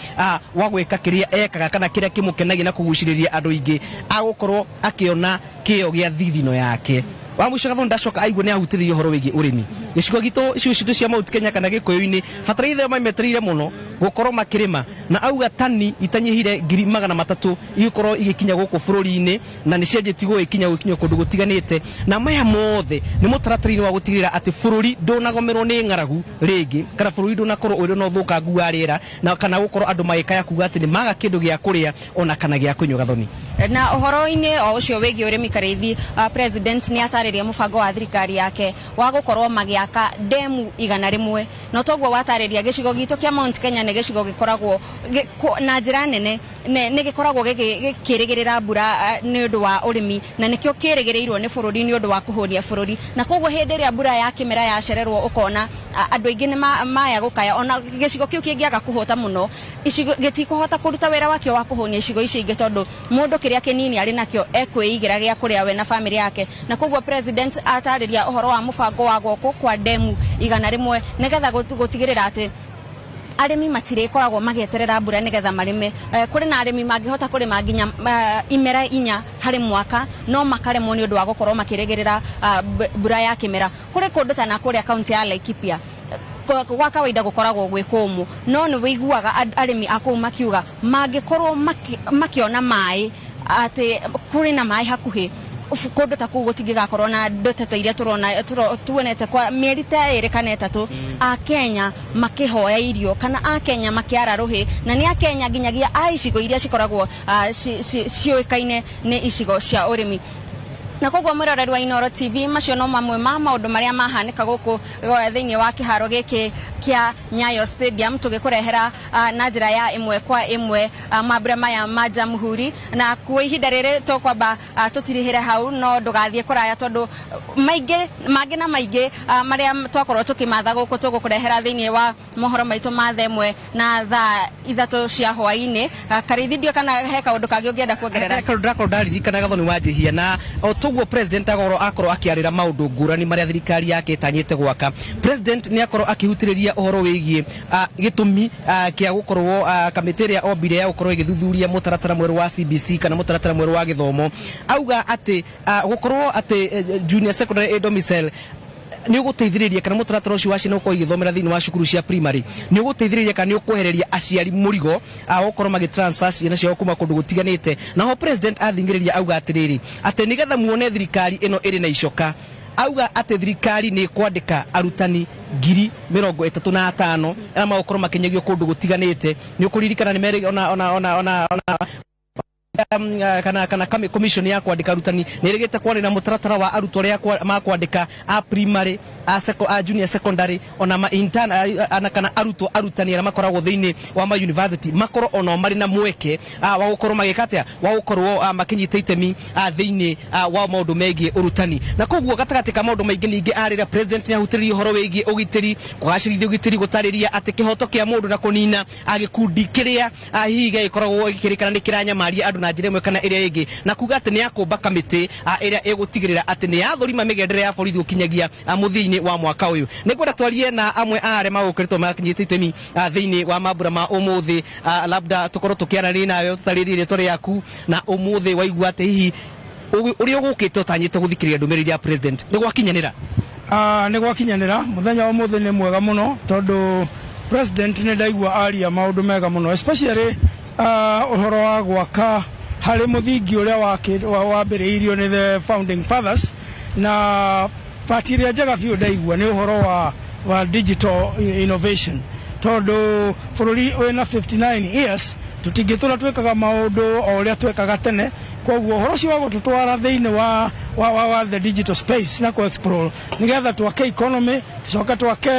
wa gwĩka kĩrĩa ekaga kana kĩrĩa kĩmũkenagia na kũgucĩrĩria andũ aingĩ, agũkorwo akĩona kĩo gĩa thithino yake. Wa mũico Gathoni ndacoka aigua nĩ ahutĩrĩirie ũhoro wĩgiĩ ũrĩmi. Gĩcigo gitũ, icigo citũ cia Mount Kenya kana Gĩkũyũ-inĩ, bataraitha ĩyo mametereire mũno gũkorwo makĩrĩma, na auga tani itanyihĩire 300,000 igũkorwo igĩkinya gũkũ bũrũri-inĩ, na nĩ cianjĩtie gũgĩkinya gũkinya kũndũ gũtiganĩte, na maya mothe nĩ mũtaratara-inĩ wa gũtigĩrĩra atĩ bũrũri ndũnagomerwo nĩ ng'aragu rĩngĩ, kana bũrũri ndũnakorwo ũrĩ na ũthũkangu wa rĩera, na kana gũkorwo andũ magĩkaya kuga atĩ nĩ maga kĩndũ gĩa kũrĩa ona kana gĩa kũnyua. Gathoni. Na ũhoro-inĩ o ũcio wĩgiĩ ũrĩmi, Karĩithi, president nĩ atarĩria mũbango wa thirikari yake wa gũkorwo magĩaka ndemu 100, na toguo watarĩria gĩcigo gitũ kĩa Mount Kenya nĩ gĩcigo gĩkoragwo na njĩra nene nĩ gĩkoragwo gĩkĩrĩgĩrĩra mbura nĩ ũndũ wa ũrĩmi, na nĩkĩo kĩrĩgĩrĩirwo nĩ bũrũri nĩ ũndũ wa kũhũnia bũrũri, na koguo hĩndĩ ĩrĩa mbura ya kĩmera yacererwo ũkona andũ aingĩ nĩ maya gũkaya, ona gĩcigo kĩu kĩngĩaga kũhũta mũno icigo gĩtikũhota kũruta wĩra wakĩo wa kũhũnia icigo icio ingĩ, tondũ mũndũ kĩrĩa kĩnini arĩ nakĩo ekwĩigĩra gĩa kũrĩa we na famĩlĩ yake. Na koguo president atarĩria ũhoro wa mũbango wa gwakwo kwa ndemu 100 nĩgetha gũtigĩrĩra atĩ arĩmi matirĩkoragwo magĩeterera mbura nĩgetha marĩme. Kũrĩ na arĩmi mangĩhota kũrĩma nginya imera 4 harĩ mwaka, no makaremwo nĩ ũndũ wa gũkorwo makĩrĩgĩrĩra mbura ya kĩmera. Kũrĩ kũndũ ta na kũrĩa kaunti ya Laikipia gwa kawaida gũkoragwo gwĩ kũmũ, no nĩ wĩiguaga arĩmi a kũu makiuga mangĩkorwo makĩona maĩ atĩ kũrĩ na maĩ hakuhĩ, kũndũ ta kũu gũtingĩgakorwo na ndeto iria tũrona tuonete kwa mĩeri ta 2 kana 3, Akenya makĩhoya irio kana Akenya makĩara rũhĩ, na nĩ Akenya nginyagia a icigo iria cikoragwo ciũĩkaine nĩ icigo cia ũrĩmi. Na koguo mwĩroreri wa Inooro TV, macio no mamwe ma maũndũ marĩa mahanĩka gũkũ thĩinĩ wa kĩharo gĩkĩ kĩa Nyayo Stadium, tũgĩkũrehera na njĩra ya 1 kwa 1 mambura maya ma Jamhuri. Na kwa ihinda rĩrĩ tũkwamba tũtirihĩre hau, no ndũgathiĩ kũraya tondũ maingĩ mangĩ na maingĩ marĩa twakorwo tũkĩmatha gũkũ tũgũkũrehera thĩinĩ wa mohoro maitũ ma thaa 1 na thaa 3 cia hwaĩ-inĩ. Karĩithi, ndiũĩ kana he kaũndũ kangĩ ũngĩenda kuongerera. Kaũndũ ndakorwo ndaririkana Gathoni wa njĩhia, na o toguo president akorwo akĩarĩra maũndũ ngũrani marĩa thirikari yake ĩtanyĩte gwaka. President nĩ akorwo akĩhutĩrĩria ũhoro wĩgiĩ gĩtũmi kĩa gũkorwo kamĩtĩ ĩrĩa ombire ya gũkorwo ĩgĩthuthuria mũtaratara mwerũ wa CBC kana mũtaratara mwerũ wa gĩthomo. Auga atĩ gũkorwo atĩ junior secondary domicile nĩ ũgũteithĩrĩria, kana mũtaratara ũcio wa ciana gũkorwo igĩthomera thĩinĩ wa cukuru cia primary nĩ ũgũteithĩrĩria kana nĩ ũkwehereria aciari mũrigo gũkorwo magĩtransfer ciana ciao kuma kũndũ gũtiganĩte. Naho president athingĩrĩria auga atĩrĩrĩ, atĩ nĩgetha muone thirikari ĩno ĩrĩ na icoka, auga atĩ thirikari nĩ ĩkwandĩka arutani 35,000 arĩa magũkorwo makĩnyagio kũndũ gũtiganĩte. Nĩ ũkũririkana nĩ merĩ ona ona ona ona ona kana commission ya kwandĩka arutani nĩ ĩrĩgĩte kwarĩra mũtaratara wa arutwo arĩa makwandĩka a primary, a junior secondary, ona ma intern, kana arutwo arutani arĩa makoragwo thĩinĩ wa ma university makorwo onao marĩ na mweke wa gũkorwo magĩka atĩa, wa gũkorwo makĩnyita itemi thĩinĩ wa maũndũ megiĩ ũrutani. Na koguo gatagatĩ ka maũndũ maingĩ ningĩ arĩra president nĩ ahutĩrĩria ũhoro wĩgiĩ ũgitĩri, kũgacĩrithia ũgitĩri, gũtarĩria atĩ kĩhoto kĩa mũndũ na kũnina gĩkundi kĩrĩa hihi gĩgĩkoragwo gĩkĩrĩkana nĩ kĩranyamaria andũ na njĩra ĩmwe kana ĩrĩa ĩngĩ, na kuga atĩ nĩ akũmba kamĩtĩ ĩrĩa ĩgũtigĩrĩra atĩ nĩ yathũrima mĩgendere ya borithi gũkinyagia mũthia-inĩ wa mwaka ũyũ. Nĩngwenda twarie na amwe a arĩa magũkoretwo makinyĩte itemi thĩinĩ wa mambura ma ũmũthĩ, labda tũkorwo tũkĩaranĩria nawe ũtũtarĩrie rĩtwa rĩaku na ũmũthĩ waigua atĩ hihi ũrĩa ũgũkĩte ũtanyĩte gũthikĩrĩria ndũmĩrĩri ya president nĩ gwakinyanĩra? Nĩ gwakinyanĩra. Mũthenya wa ũmũthĩ nĩ mwega mũno tondũ president nĩ ndaigua aria maũndũ mega mũno, especially ũhoro wa gwaka harĩ mũthingi ũrĩa wambĩrĩirio nĩ the founding fathers, na part ĩrĩa njega biũ ndaigua nĩ ũhoro wa digital innovation, tondũ bũrũri wĩna 59 years tũtingĩtũra twĩkaga maũndũ o ũrĩa twekaga tene. Koguo ũhoro ũcio wa gũtũtwara thĩinĩ wa the digital space na kũ explore nĩgetha twake economy, tũcoke twake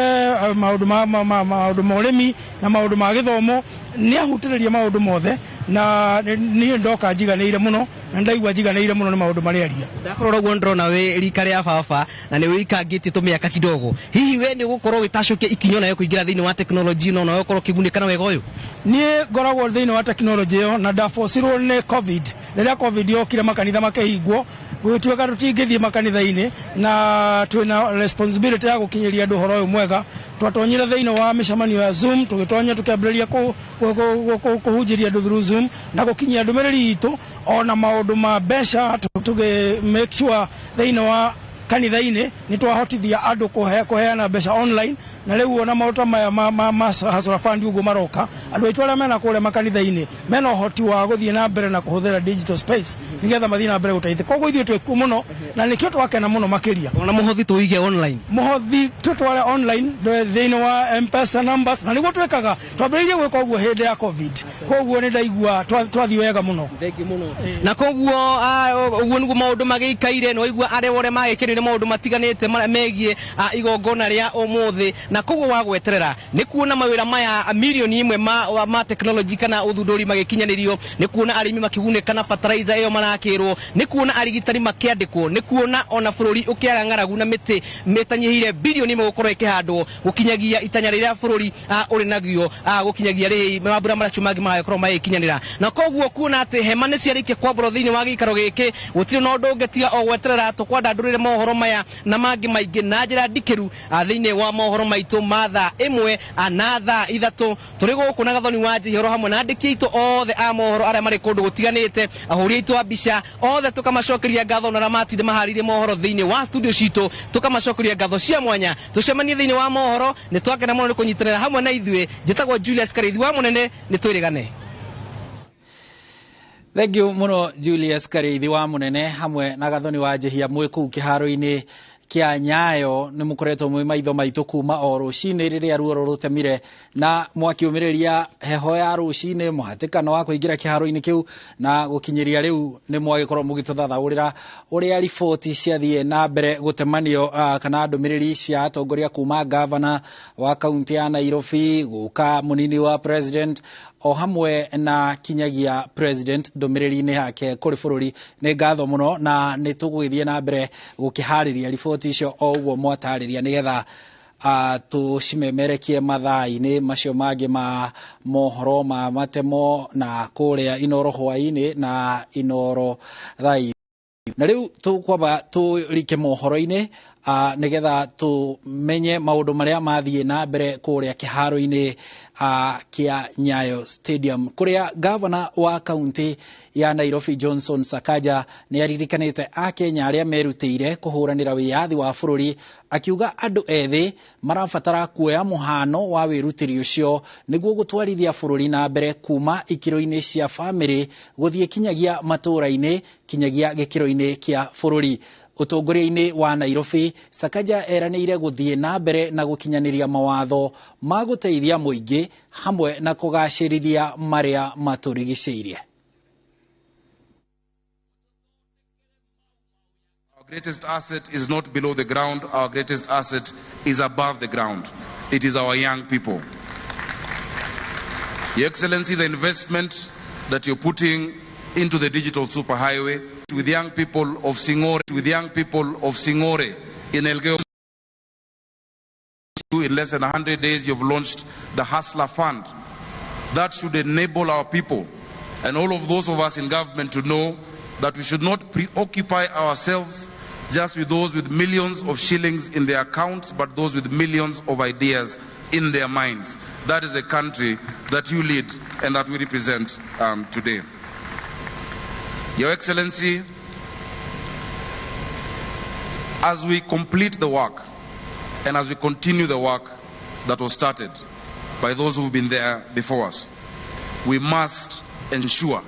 maũndũ ma ũrĩmi na maũndũ ma gĩthomo, nĩ ahutĩrĩria maũndũ mothe, na niĩ ndoka njiganĩire mũno na ndaigua njiganĩire mũno nĩ maũndũ marĩa aria. Ndakorwo ũguo ndĩrona wĩ rika rĩa baba na nĩ wĩikangĩtie tũmĩaka kidogo, hihi we nĩ ũgũkorwo wĩtacũkia ikinya nayo kũingĩra thĩinĩ wa tekinoronjĩ ĩno nawe ũkorwo ũkĩgunĩka na wega ũyũ? Niĩ ngoragwo thĩinĩ wa tekinoronjĩ ĩyo na ndabocirwo nĩ COVID. Rĩrĩa COVID yokire makanitha makĩhingwo, gũgĩtuĩka tũtingĩthiĩ makanitha-inĩ na twĩna responsibility ya gũkinyĩria andũ ũhoro ũyũ mwega. Twatonyire thĩinĩ wa mĩcemanio ya Zoom, tũgĩtonya tũkĩambĩrĩria kũhunjĩria andũ through Zoom na gũkinyia ndũmĩrĩri itũ ona maũndũ ma mbeca, tũgĩ make sure thĩinĩ wa kanitha-inĩ nĩ twahotithia andũ kũheana mbeca online, na rĩu ona maũndũ maya ma Hustler Fund ũguo maroka, andũ aitũ arĩa mena kũrĩa makanitha-inĩ mena ũhoti wa gũthiĩ na mbere na kũhũthĩra digital space nĩgetha mathiĩ na mbere gũteithia. Koguo ithuĩ twĩkuo mũno na nĩkĩo twakena mũno makĩria. Ona mũhothi tũige online? Mũhothi tũtware online thĩinĩ wa M-Pesa numbers, na nĩguo twĩkaga, twambĩrĩirie gwĩka ũguo hĩndĩ ya COVID. Koguo nĩ ndaigua twathiĩ wega mũno. Thengiũ mũno. Na koguo ũguo nĩguo maũndũ magĩikaire, nĩ waigua arĩa othe magĩkĩrĩire maũndũ matiganĩte megiĩ igongona rĩa ũmũthĩ, na koguo wa gweterera nĩ kuona mawĩra maya milioni ĩmwe ma tekinoronjĩ kana ũthundũri magĩkinyanĩrio, nĩ kuona arĩmi makĩgunĩka na fertilizer ĩyo marakĩrwo, nĩ kuona arigitani makĩandĩkwo, nĩ kuona ona bũrũri ũkĩaga ng'aragu na mĩtĩ mĩtanyihire bilioni ĩmwe gũkorwo ĩkĩhandwo gũkinyagia itanya rĩrĩa bũrũri ũrĩ naguo gũkinyagia rĩrĩ mambura macio mangĩ magagĩkorwo magĩkinyanĩra. Na koguo kuona atĩ hema nĩ ciarĩkia kwambũrwo thĩinĩ wa gĩikaro gĩkĩ, gũtirĩ na ũndũ ũngĩ tiga o gweterera tũkwandandũrĩre mohoro maya na mangĩ maingĩ na njĩra ndikĩru thĩinĩ wa mohoro maitũ ma thaa 1 na thaa 3. Tũrĩ gũkũ na Gathoni wa Njihoro hamwe na andĩki aitũ othe a mohoro arĩa marĩ kũndũ gũtiganĩte, ahũri aitũ a mbica othe tũkamacokeria ngatho, na arĩa matinde maharĩirie mohoro thĩinĩ wa studio citũ tũkamacokeria ngatho cia mwanya. Tũcemanie thĩinĩ wa mohoro, nĩ twakena mũno nĩ kũnyitanĩra hamwe na ithuĩ. Njĩtagwo Julius Karĩithi wa Mũnene, nĩ twĩrĩgane. Thank you muno Julius Karĩithi wa Mũnene hamwe na Gathoni wa Njihia mwĩ kũu kĩharo-inĩ kĩa Nyayo. Nĩ mũkoretwo mwĩ maitho maitũ kuma o rũcinĩ rĩrĩa ruoro rũtemire na mwakiũmĩrĩria heho ya rũcinĩ, mũhatĩkano wa kũingĩra kĩharo-inĩ kĩu, na gũkinyĩria rĩu nĩ mwagĩkorwo mũgĩtũthathaũrĩra ũrĩa riboti ciathiĩ na mbere gũtemanio, kana ndũmĩrĩri cia atongoria kuma gavana wa kaunti ya Nairobi gũka mũnini wa president o hamwe na kinyagia president ndũmĩrĩri-inĩ yake kũrĩ bũrũri. Nĩ ngatho mũno na nĩ tũgũgĩthiĩ na mbere gũkĩharĩria riboti icio o ũguo mwatarĩria nĩgetha tũcimemerekie mathaa-inĩ macio mangĩ ma mohoro ma matemo na kũrĩa Inoro hwaĩ-inĩ na Inoro thaa. Na rĩu tũkwamba tũrike mohoro-inĩ nĩgetha tũmenye maũndũ marĩa mathiĩ na mbere kũrĩa kĩharo-inĩ kĩa Nyayo Stadium, kũrĩa gavana wa kaunti ya Nairobi Johnson Sakaja nĩ aririkanĩte akenya arĩa merutĩire kũhũranĩra wĩyathi wa bũrũri, akiuga andũ ethĩ marabatara kuoya mũhano wa wĩrutĩri ũcio nĩguo gũtwarithia bũrũri na mbere kuma ikĩro-inĩ cia bamĩrĩ gũthiĩ kinyagia matũũra-inĩ kinyagia gĩkĩro-inĩ kĩa bũrũri. Ũtongoria-inĩ wa Nairobi, Sakaja eranĩire gũthiĩ na mbere na gũkinyanĩria mawatho ma gũteithia mũingĩ hamwe na kũgacĩrithia marĩa matũrigicĩirie. Greatest asset is not below the ground, our greatest asset is above the ground. It is our young people. Your Excellency, the investment that you're putting into the digital superhighway with young people of Singore, with young people of Singore in Elgeyo, in less than 100 days, you've launched the Hustler Fund. That should enable our people and all of those of us in government to know that we should not preoccupy ourselves just with those with millions of shillings in their accounts, but those with millions of ideas in their minds. That is the country that you lead and that we represent today. Your Excellency, as we complete the work and as we continue the work that was started by those who've been there before us, we must ensure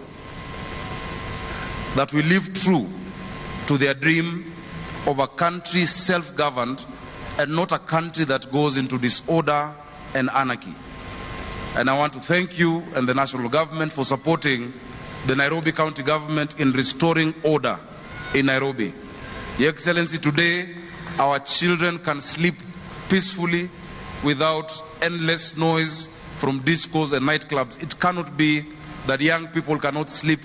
that we live true to their dream of a country self-governed and not a country that goes into disorder and anarchy. And I want to thank you and the national government for supporting the Nairobi County government in restoring order in Nairobi. Your Excellency, today our children can sleep peacefully without endless noise from discos and nightclubs. It cannot be that young people cannot sleep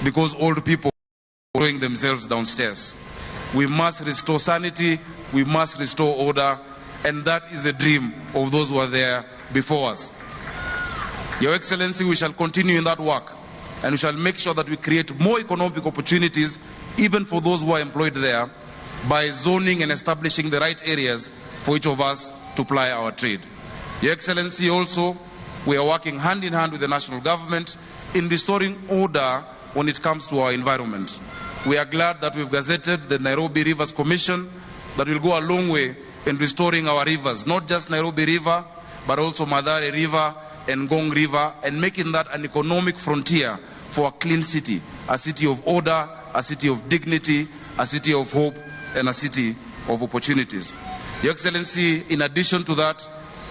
because old people are throwing themselves downstairs. We must restore sanity, we must restore order, and that is the dream of those who are there before us. Your Excellency, we shall continue in that work, and we shall make sure that we create more economic opportunities, even for those who are employed there, by zoning and establishing the right areas for each of us to ply our trade. Your Excellency, also, we are working hand in hand with the national government in restoring order when it comes to our environment. We are glad that we've gazetted the Nairobi Rivers Commission that will go a long way in restoring our rivers, not just Nairobi River, but also Mathare River and Ngong River, and making that an economic frontier for a clean city, a city of order, a city of dignity, a city of hope, and a city of opportunities. Your Excellency, in addition to that,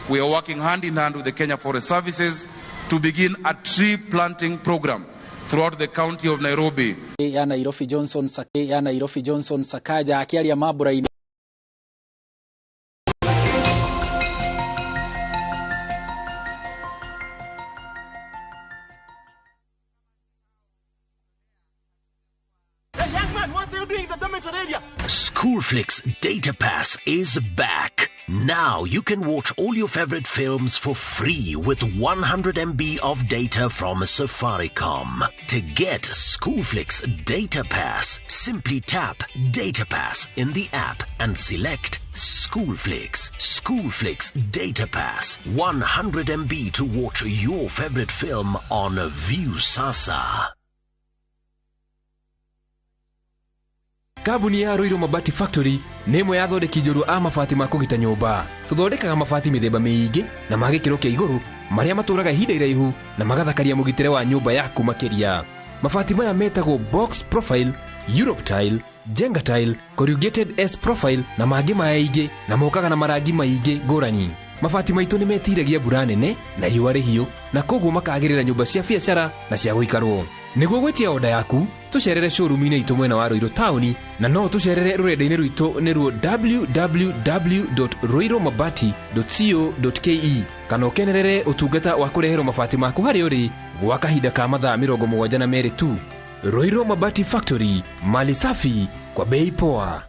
we are working hand in hand with the Kenya Forest Services to begin a tree planting program throughout the county of Nairobi. Ya Nairobi Johnson ya Nairobi Johnson Sakaja akiaria mambura-inĩ. Schoolflix Data Pass is back. Now you can watch all your favorite films for free with 100 MB of data from Safaricom. To get Schoolflix Data Pass, simply tap Data Pass in the app and select Schoolflix. Schoolflix Data Pass, 100 MB to watch your favorite film on Viusasa. Kambuni ya Ruiru Mabati Factory nĩ ĩmwe ya athondeki njorua a mabati ma kũgita nyũmba. Tũthondekaga mabati mĩthemba mĩingĩ na ma gĩkĩro kĩa igũrũ marĩa matũraga ihinda iraihu na magathakaria mũgitĩre wa nyũmba yaku makĩria. Mabati maya metagwo box profile, Europe tile, Jenga tile, corrugated S profile na mangĩ maingĩ, na mokaga na marangi maingĩ ngũrani. Mabati maitũ nĩ metiragia mbura nene na riũa rĩhiũ, na koguo makagĩrĩra nyũmba cia biacara na cia gũikarwo. Nĩguo gwĩtia oda yaku, tũcerere showroom-inĩ itũ mwena wa Ruiru taũni, na no tũcerere rũrenda-inĩ rwitũ nĩruo www.ruirumabati.co.ke, kana ũkenerere ũtungata wa kũreherwo mabati maku harĩa ũrĩ gwa kahinda ka mathaa 72 tu. Ruiru Mabati Factory, mali safi kwa bei poa.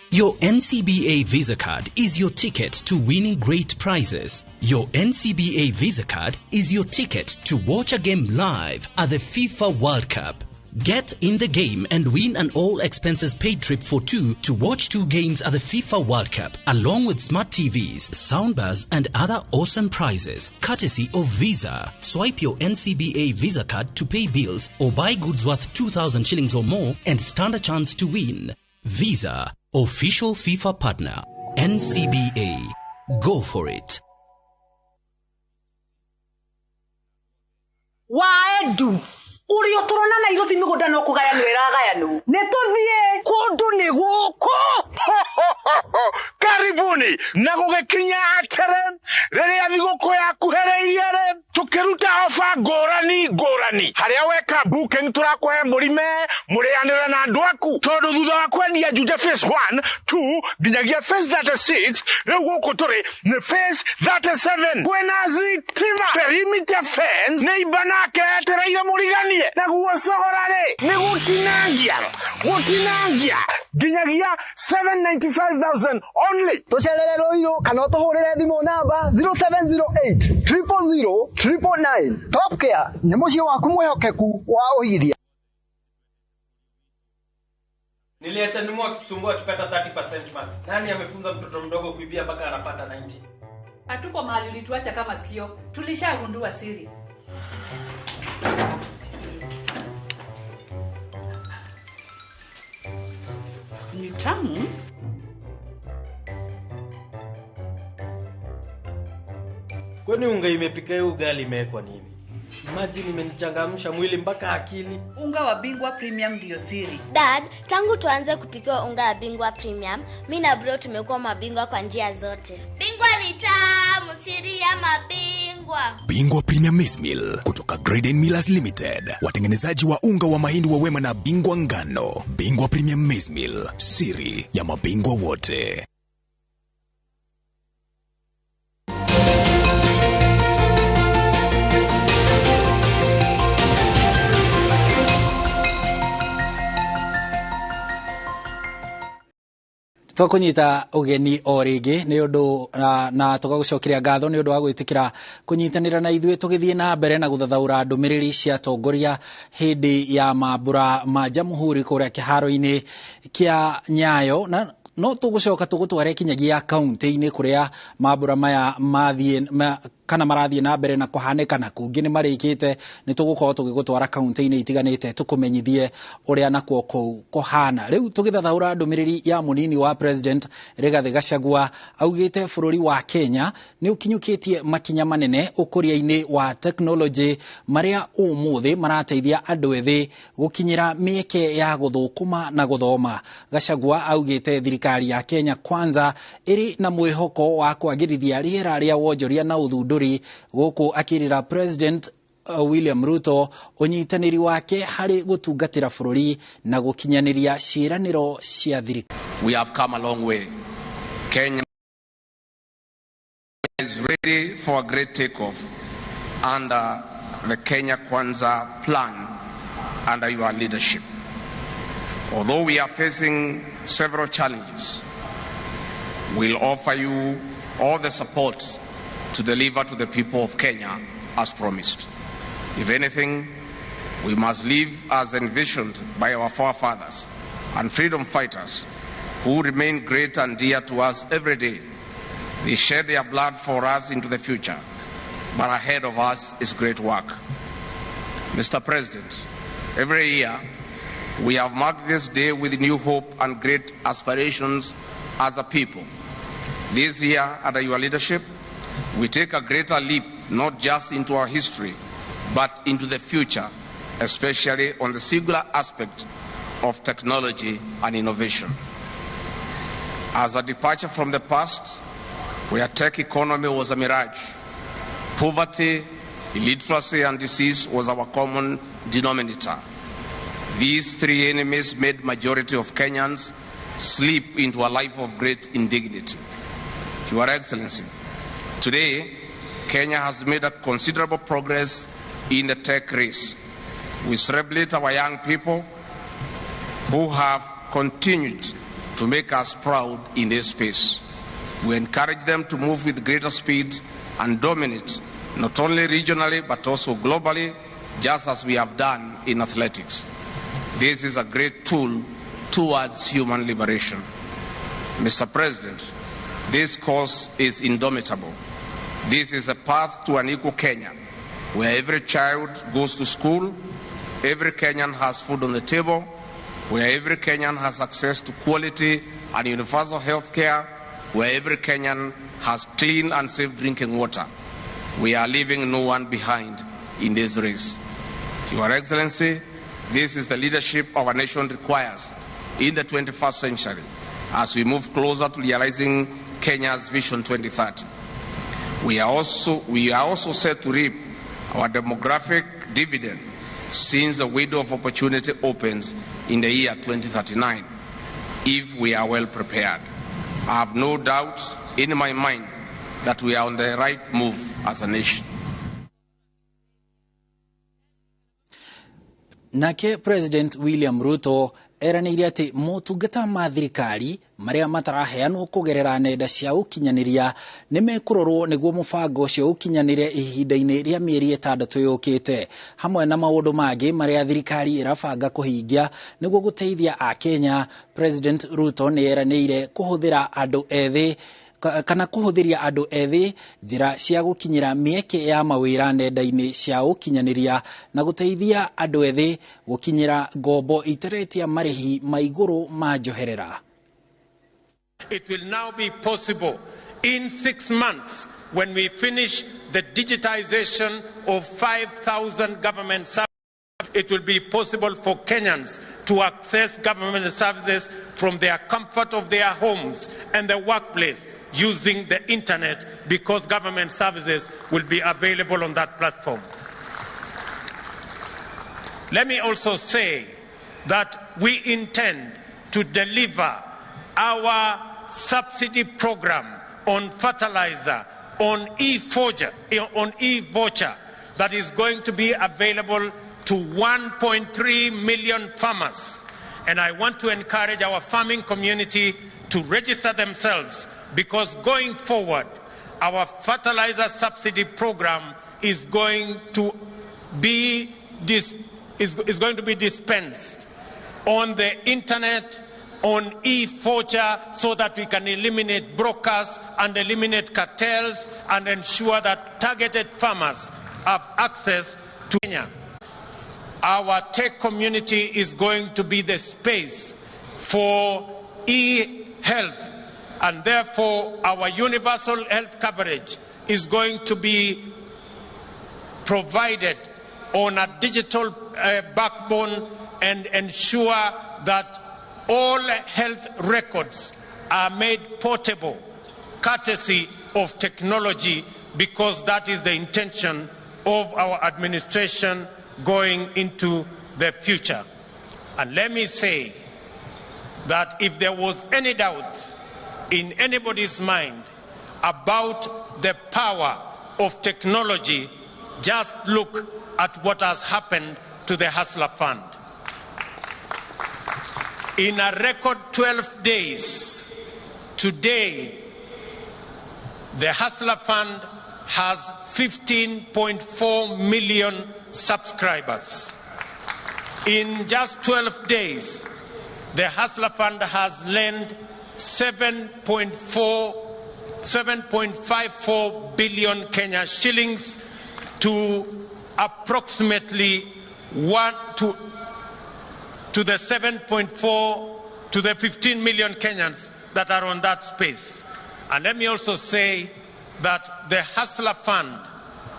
Your NCBA Visa card is your ticket to winning great prizes. Your NCBA Visa card is your ticket to watch a game live at the FIFA World Cup. Get in the game and win an all-expenses-paid trip for two to watch 2 games at the FIFA World Cup, along with smart TVs, soundbars, and other awesome prizes, courtesy of Visa. Swipe your NCBA Visa card to pay bills or buy goods worth 2,000 shillings or more and stand a chance to win. Visa, official FIFA partner. NCBA. Go for it. Waedu uri uturona Nairobi migunda no kugayanwo iragayanwo ni tuthie kundu ni guku. Karibuni na gũgĩkinya atĩrĩ rĩrĩa thigũkũ yakuhĩrĩirie rĩ tũkĩruta ofa ngũrani ngũrani harĩa weka booking tũrakũhe mũrime mũrĩanĩre na andũ aku tondũ thutha wa kwendia Juja phase 1 2 nginyagia phase 36 rĩu gũkũ tũrĩ nĩ phase 37 kwĩna thitima perimeter fence nĩ imba nake etereire mũriganie naguo cogora rĩ nĩ gũtinangia gũtinangia nginyagia 795,000 only. Tucerere Ruiru kana ũtũhũrĩre thimũ namba 0708 000 999. Top Care nĩ mũciĩ waku mwĩhokeku wa ũigithia. Niliacha nimu akitusumbua akipata 30% marks. Nani amefunza mtoto mdogo kuibia mpaka anapata 90? Hatuko mahali ulituacha kama sikio. Tulishagundua siri. Ni tamu. Kwani unga imepika hiyo ugali imewekwa nini? Imagine imenichangamsha mwili mpaka akili. Unga wa Bingwa Premium ndio siri. Dad, tangu tuanze kupikiwa unga wa Bingwa Premium, mimi na bro tumekuwa mabingwa kwa njia zote. Bingwa ni tamu, siri ya mabingwa. Bingwa Premium Maize Meal kutoka Graden Millers Limited, watengenezaji wa unga wa mahindi wa Wema na Bingwa Ngano. Bingwa Premium Maize Meal, siri ya mabingwa wote. Twakunyita ugeni o rĩngĩ nĩ ũndũ na tũgagũcokeria ngatho nĩ ũndũ wa gwĩtĩkĩra kũnyitanĩra na ithuĩ tũgĩthiĩ na mbere na gũthathaũra ndũmĩrĩri cia atongoria hĩndĩ ya mambura ma Jamhuri kũrĩa kĩharo-inĩ kĩa Nyayo na no tũgũcoka tũgũtware kinyagia kaunti-inĩ kũrĩa mambura maya mathiĩ kana marathiĩ na mbere na kũhanĩka na kũngĩ nĩ marĩkĩte nĩ tũgũkorwo tũgĩgũtwara kaunti-inĩ itiganĩte tũkũmenyithie ũrĩa nakuo kũu kũhana. Rĩu tũgĩthathaũra ndũmĩrĩri ya mũnini wa President Rigathi Gachagua augĩte bũrũri wa Kenya nĩ ũkinyũkĩtie makinya manene ũkũria-inĩ wa tekinoronjĩ marĩa ũmũthĩ marateithia andũ ethĩ gũkinyĩra mĩeke ya gũthũkũma na gũthoma. Gachagua augĩte thirikari ya Kenya Kwanza ĩrĩ na mwĩhoko wa kwagĩrithia rĩera rĩa wonjoria na ũthundũri gũkũ akĩrĩra President William Ruto ũnyitanĩri wake harĩ gũtungatĩra bũrũri na gũkinyanĩria ciĩranĩro cia thirikari. We have come a long way. Kenya is ready for a great takeoff under the Kenya Kwanza plan under your leadership. Although we are facing several challenges, we'll offer you all the support to deliver to the people of Kenya as promised. If anything, we must live as envisioned by our forefathers and freedom fighters who remain great and dear to us every day. They shed their blood for us into the future, but ahead of us is great work. Mr. President, every year we have marked this day with new hope and great aspirations as a people. This year, under your leadership, we take a greater leap, not just into our history, but into the future, especially on the singular aspect of technology and innovation. As a departure from the past, where tech economy was a mirage, poverty, illiteracy, and disease was our common denominator. These three enemies made majority of Kenyans slip into a life of great indignity. Your Excellency, today, Kenya has made a considerable progress in the tech race. We celebrate our young people who have continued to make us proud in this space. We encourage them to move with greater speed and dominate, not only regionally but also globally, just as we have done in athletics. This is a great tool towards human liberation. Mr. President, this cause is indomitable. This is a path to an equal Kenya, where every child goes to school, every Kenyan has food on the table, where every Kenyan has access to quality and universal health care, where every Kenyan has clean and safe drinking water. We are leaving no one behind in this race. Your Excellency, this is the leadership our nation requires in the 21st century. as we move closer to realizing Kenya's Vision 2030. We are also set to reap our demographic dividend since the window of opportunity opens in the year 2039, if we are well prepared. I have no doubt in my mind that we are on the right move as a nation. Nake President William Ruto eranĩire atĩ motungata ma thirikari marĩa mataraheanwo kũgerera nenda cia ũkinyanĩria nĩ mekũrorwo nĩguo mũbango ũcio ũkinyanĩre ihinda-inĩ rĩa mĩeri 6 yũkĩte, hamwe na maũndũ mangĩ marĩa thirikari ĩrabanga kũhingia nĩguo gũteithia Akenya. President Ruto nĩ eranĩire kũhũthĩra andũ ethĩ kana kũhũthĩria andũ ethĩ njĩra cia gũkinyĩra mĩeke ya mawĩra nenda-inĩ cia ũkinyanĩria na gũteithia andũ ethĩ gũkinyĩra ngombo iteretia marĩhi ma igũrũ ma njoherera. It will now be possible in 6 months when we finish the digitization of 5,000 government services. It will be possible for Kenyans to access government services from their comfort of their homes and their workplace using the internet, because government services will be available on that platform. Let me also say that we intend to deliver our subsidy program on fertilizer, on e-voucher that is going to be available to 1.3 million farmers. And I want to encourage our farming community to register themselves, because going forward, our fertilizer subsidy program is going to be dispensed on the internet, on e-voucher, so that we can eliminate brokers and eliminate cartels and ensure that targeted farmers have access to Kenya. Our tech community is going to be the space for e-health, and therefore our universal health coverage is going to be provided on a digital backbone and ensure that all health records are made portable, courtesy of technology, because that is the intention of our administration going into the future. And let me say that if there was any doubt in anybody's mind about the power of technology, just look at what has happened to the Hustler Fund. In a record 12 days, today, the Hustler Fund has 15.4 million subscribers. In just 12 days, the Hustler Fund has lent 7.54 billion Kenya shillings to approximately to the 7.4 to the 15 million Kenyans that are on that space. And let me also say that the Hustler Fund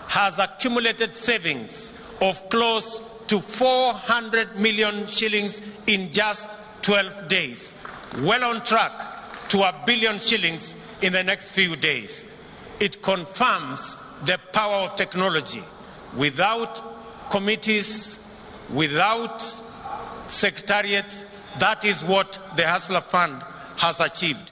has accumulated savings of close to 400 million shillings in just 12 days. Well on track to 1 billion shillings in the next few days. It confirms the power of technology. Without committees, without secretariat, that is what the Hustler Fund has achieved.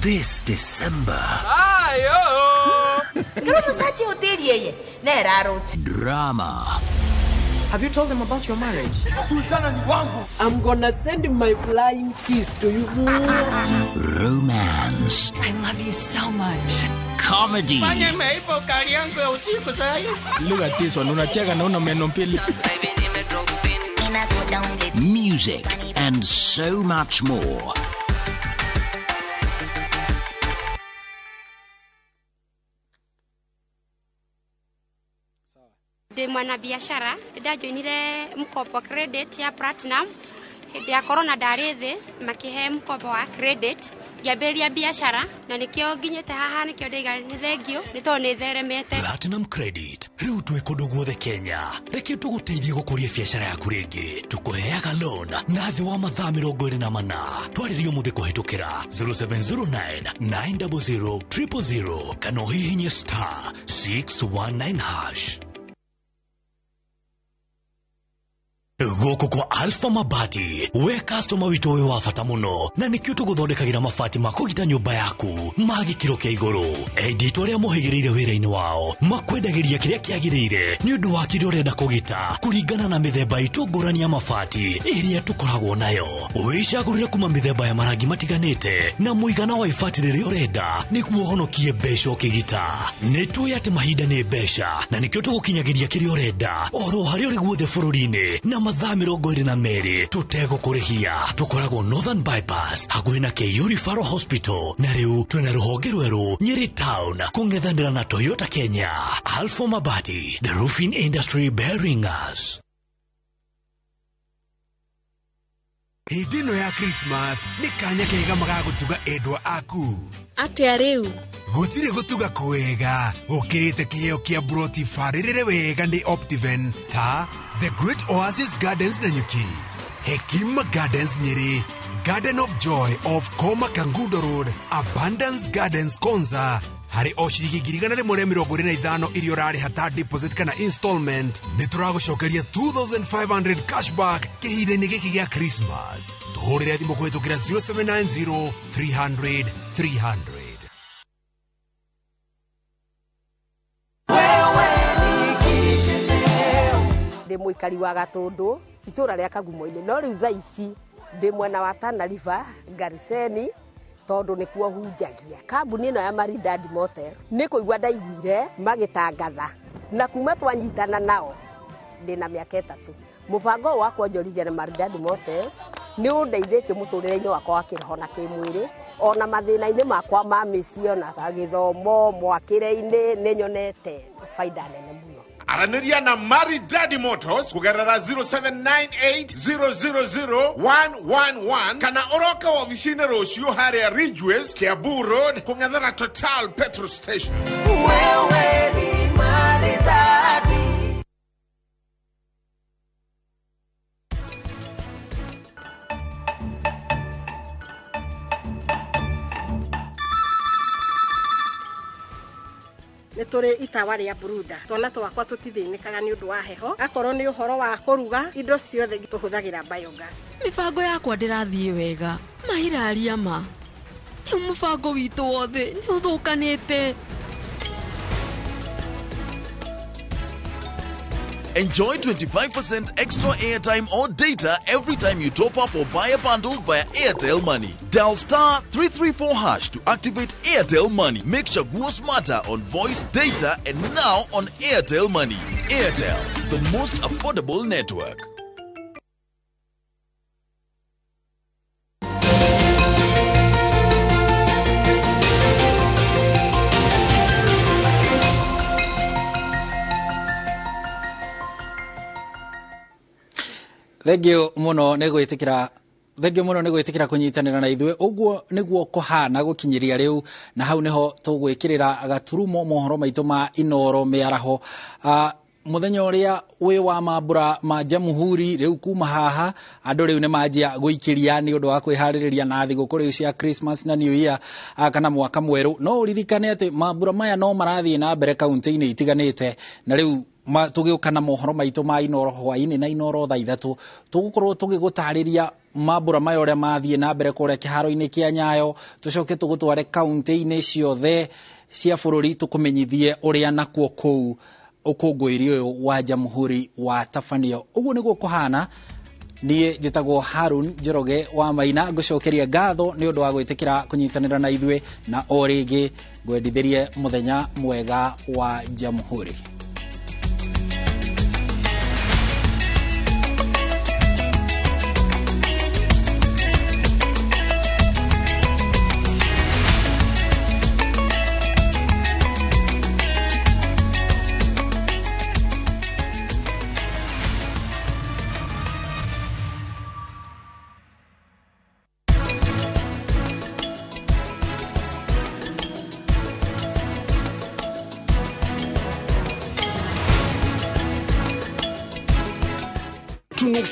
This December. Drama. Have you told them about your marriage? I'm gonna send my flying kiss to you. Romance. I love you so much. Comedy. Look at this one. Unacheka na una meno mbili. Music and so much more. Ndi mwanabiashara ndajoinire mkopo credit ya Platinum Hĩndĩ ya corona ndarĩ thĩ, makĩhe mkobo wa credit, ngĩambĩrĩria biacara na nĩkĩo nginyĩte haha, nĩkĩo ndaiga nĩ thengio nĩ tondũ nĩ theremete. Platinum Credit rĩu twĩ kũndũ guothe Kenya. Reke tũgũteithie gũkũria biacara yaku rĩngĩ. Tũkũheaga loan na thĩ wa mathaa 24. Twarĩrie ũmũthĩ kũhĩtũkĩra 0709 900 000 kana ũhihinye star 619 hash. Gũkũ kwa Alpha Mabati, we customer witũ wĩ wa bata mũno, na nĩkĩo tũgũthondekagĩra mabati ma kũgita nyũmba yaku ma gĩkĩro kĩa igũrũ. Enditũ arĩa mohĩgĩrĩire wĩra-inĩ wao makwendagĩria kĩrĩa kĩagĩrĩire nĩ ũndũ wa kĩrĩa ũrenda kũgita kũringana na mĩthemba itũ ngũrani ya mabati ĩrĩa tũkoragwo nayo. Wĩcagũrĩre kuma mĩthemba ya marangi matiganĩte na mũigana wa ibati rĩrĩa ũrenda nĩguo ũhonokie mbeca ũkĩgita. Nĩ tũĩ atĩ mahinda nĩ mbeca na nĩkĩo tũgũkinyagĩria kĩrĩa ũrenda oro harĩa ũrĩ guothe bũrũri-inĩ na mathaa 22 tũtegũkũrĩhia. Tũkoragwo Northern Bypass hakuhĩ na KU Referral Hospital, na rĩu twĩna rũhonge rwerũ Nyeri Town kũng'ethanĩra na Toyota Kenya. Alpha Mabati, the roofing industry bearing us. Hĩndĩ ĩno ya Christmas nĩ kanya kega magagũtuga endwa aku. Atĩa rĩu? Gũtirĩ gũtuga kwega gũkĩrĩte kĩheo kĩa broti barĩrĩre wega nĩ Optiven ta The Great Oasis Gardens Nanyuki, Hekima Gardens Nyeri, Garden of Joy of Koma Kangundo Road, Abundance Gardens Konza. Harĩ o ciringi 125 iria ũrarĩha ta deposit kana installment, nĩ tũragũcokeria 2500 cashback kĩhinda-inĩ gĩkĩ gĩa Christmas. Tũhũrĩre thimũ kũhĩtũkĩra 0790 300 300. Ndĩ mũikari wa Gatũndũ, itũra rĩa Kagumo-inĩ, no rĩu thaa ici ndĩ mwena wa Tana River, Gariseni, tondũ nĩkuo hunjagia. Kambuni ĩno ya Maridadi Motel nĩ kũigua ndaiguire magĩtangatha, na kuma twanyitana nao ndĩna mĩaka 3. Mũbango ũyũ wa kwonjorithia na Maridadi Motel nĩ ũndeithĩtie mũtũrĩre-inĩ wakwa wa kĩroho na kĩmwĩrĩ, ona mathĩna-inĩ makwa ma mĩciĩ, ona gĩthomo, mwakĩre-inĩ, nĩ nyonete baida nene mũno. Aranĩria na Maridadi Motors kũgerera 0798 000 111 kana ũroke wabici-inĩ rũciũ harĩa Ridgeways, Kiambu Road, kũng'ethera Total Petrol Station. Wewe ni maridadi. Nĩ tũrĩ itawa rĩa Bruda. Twana twakwa tũtithĩnĩkaga nĩ ũndũ wa heho. Akorwo nĩ ũhoro wa kũruga, indo ciothe tũhũthagĩra biogas. Mĩbango yakwa ndĩrathiĩ wega. Mahiraria ma. Rĩu mũbango witũ wothe nĩ ũthũkanĩte. Enjoy 25% extra airtime or data every time you top up or buy a bundle via Airtel Money. Dial star 334 hash to activate Airtel Money. Make Chaguo smarter on voice, data, and now on Airtel Money. Airtel, the most affordable network. Thengio muno nĩ gwĩtĩkĩra, thengio mũno nĩ gwĩtĩkĩra kũnyitanĩra na ithuĩ. Ũguo nĩguo kũhana gũkinyĩria rĩu, na hau nĩho tũgwĩkĩrĩra gaturumo mohoro maitũ ma Inoro mĩaraho. Mũthenya ũrĩa wĩ wa mambura ma Jamhuri, rĩu kuma haha andũ rĩu nĩ manjia gũikĩria nĩ ũndũ wa kwĩharĩrĩria na thigũkũ rĩu cia Christmas na New Year, kana mwaka mwerũ. No ũririkane atĩ mambura maya no marathiĩ na mbere kaunti-inĩ itiganĩte, na rĩu tũgĩũka na mohoro maitũ ma Inoro hwaĩ-inĩ na Inoro thaa 3 tũgũkorwo tũgĩgũtarĩria mambura maya ũrĩa mathiĩ na mbere kũrĩa kĩharo-inĩ kĩa Nyayo, tũcoke tũgũtware kaunti-inĩ ciothe cia bũrũri tũkũmenyithie ũrĩa nakuo kũu ũkũngũĩri ũyũ wa Jamhuri wa tabanio. Ũguo nĩguo kũhana. Niĩ njĩtagwo Harun Njoroge wa Maina, ngũcokeria ngatho nĩ ũndũ wa gwĩtĩkĩra kũnyitanĩra na ithuĩ, na o rĩngĩ ngwendithĩrie mũthenya mwega wa Jamhuri.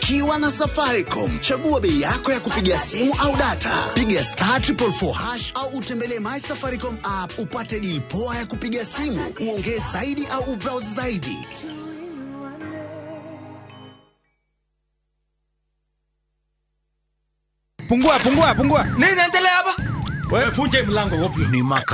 Ukiwa na Safaricom, chagua bei yako ya kupiga simu au data. Piga *444# au utembelee My Safaricom app upate deal poa ya kupiga simu, uongee zaidi au ubrowse zaidi. Pungua, pungua, pungua. Nini inaendelea hapa? Wewe funje mlango wapi? Ni maka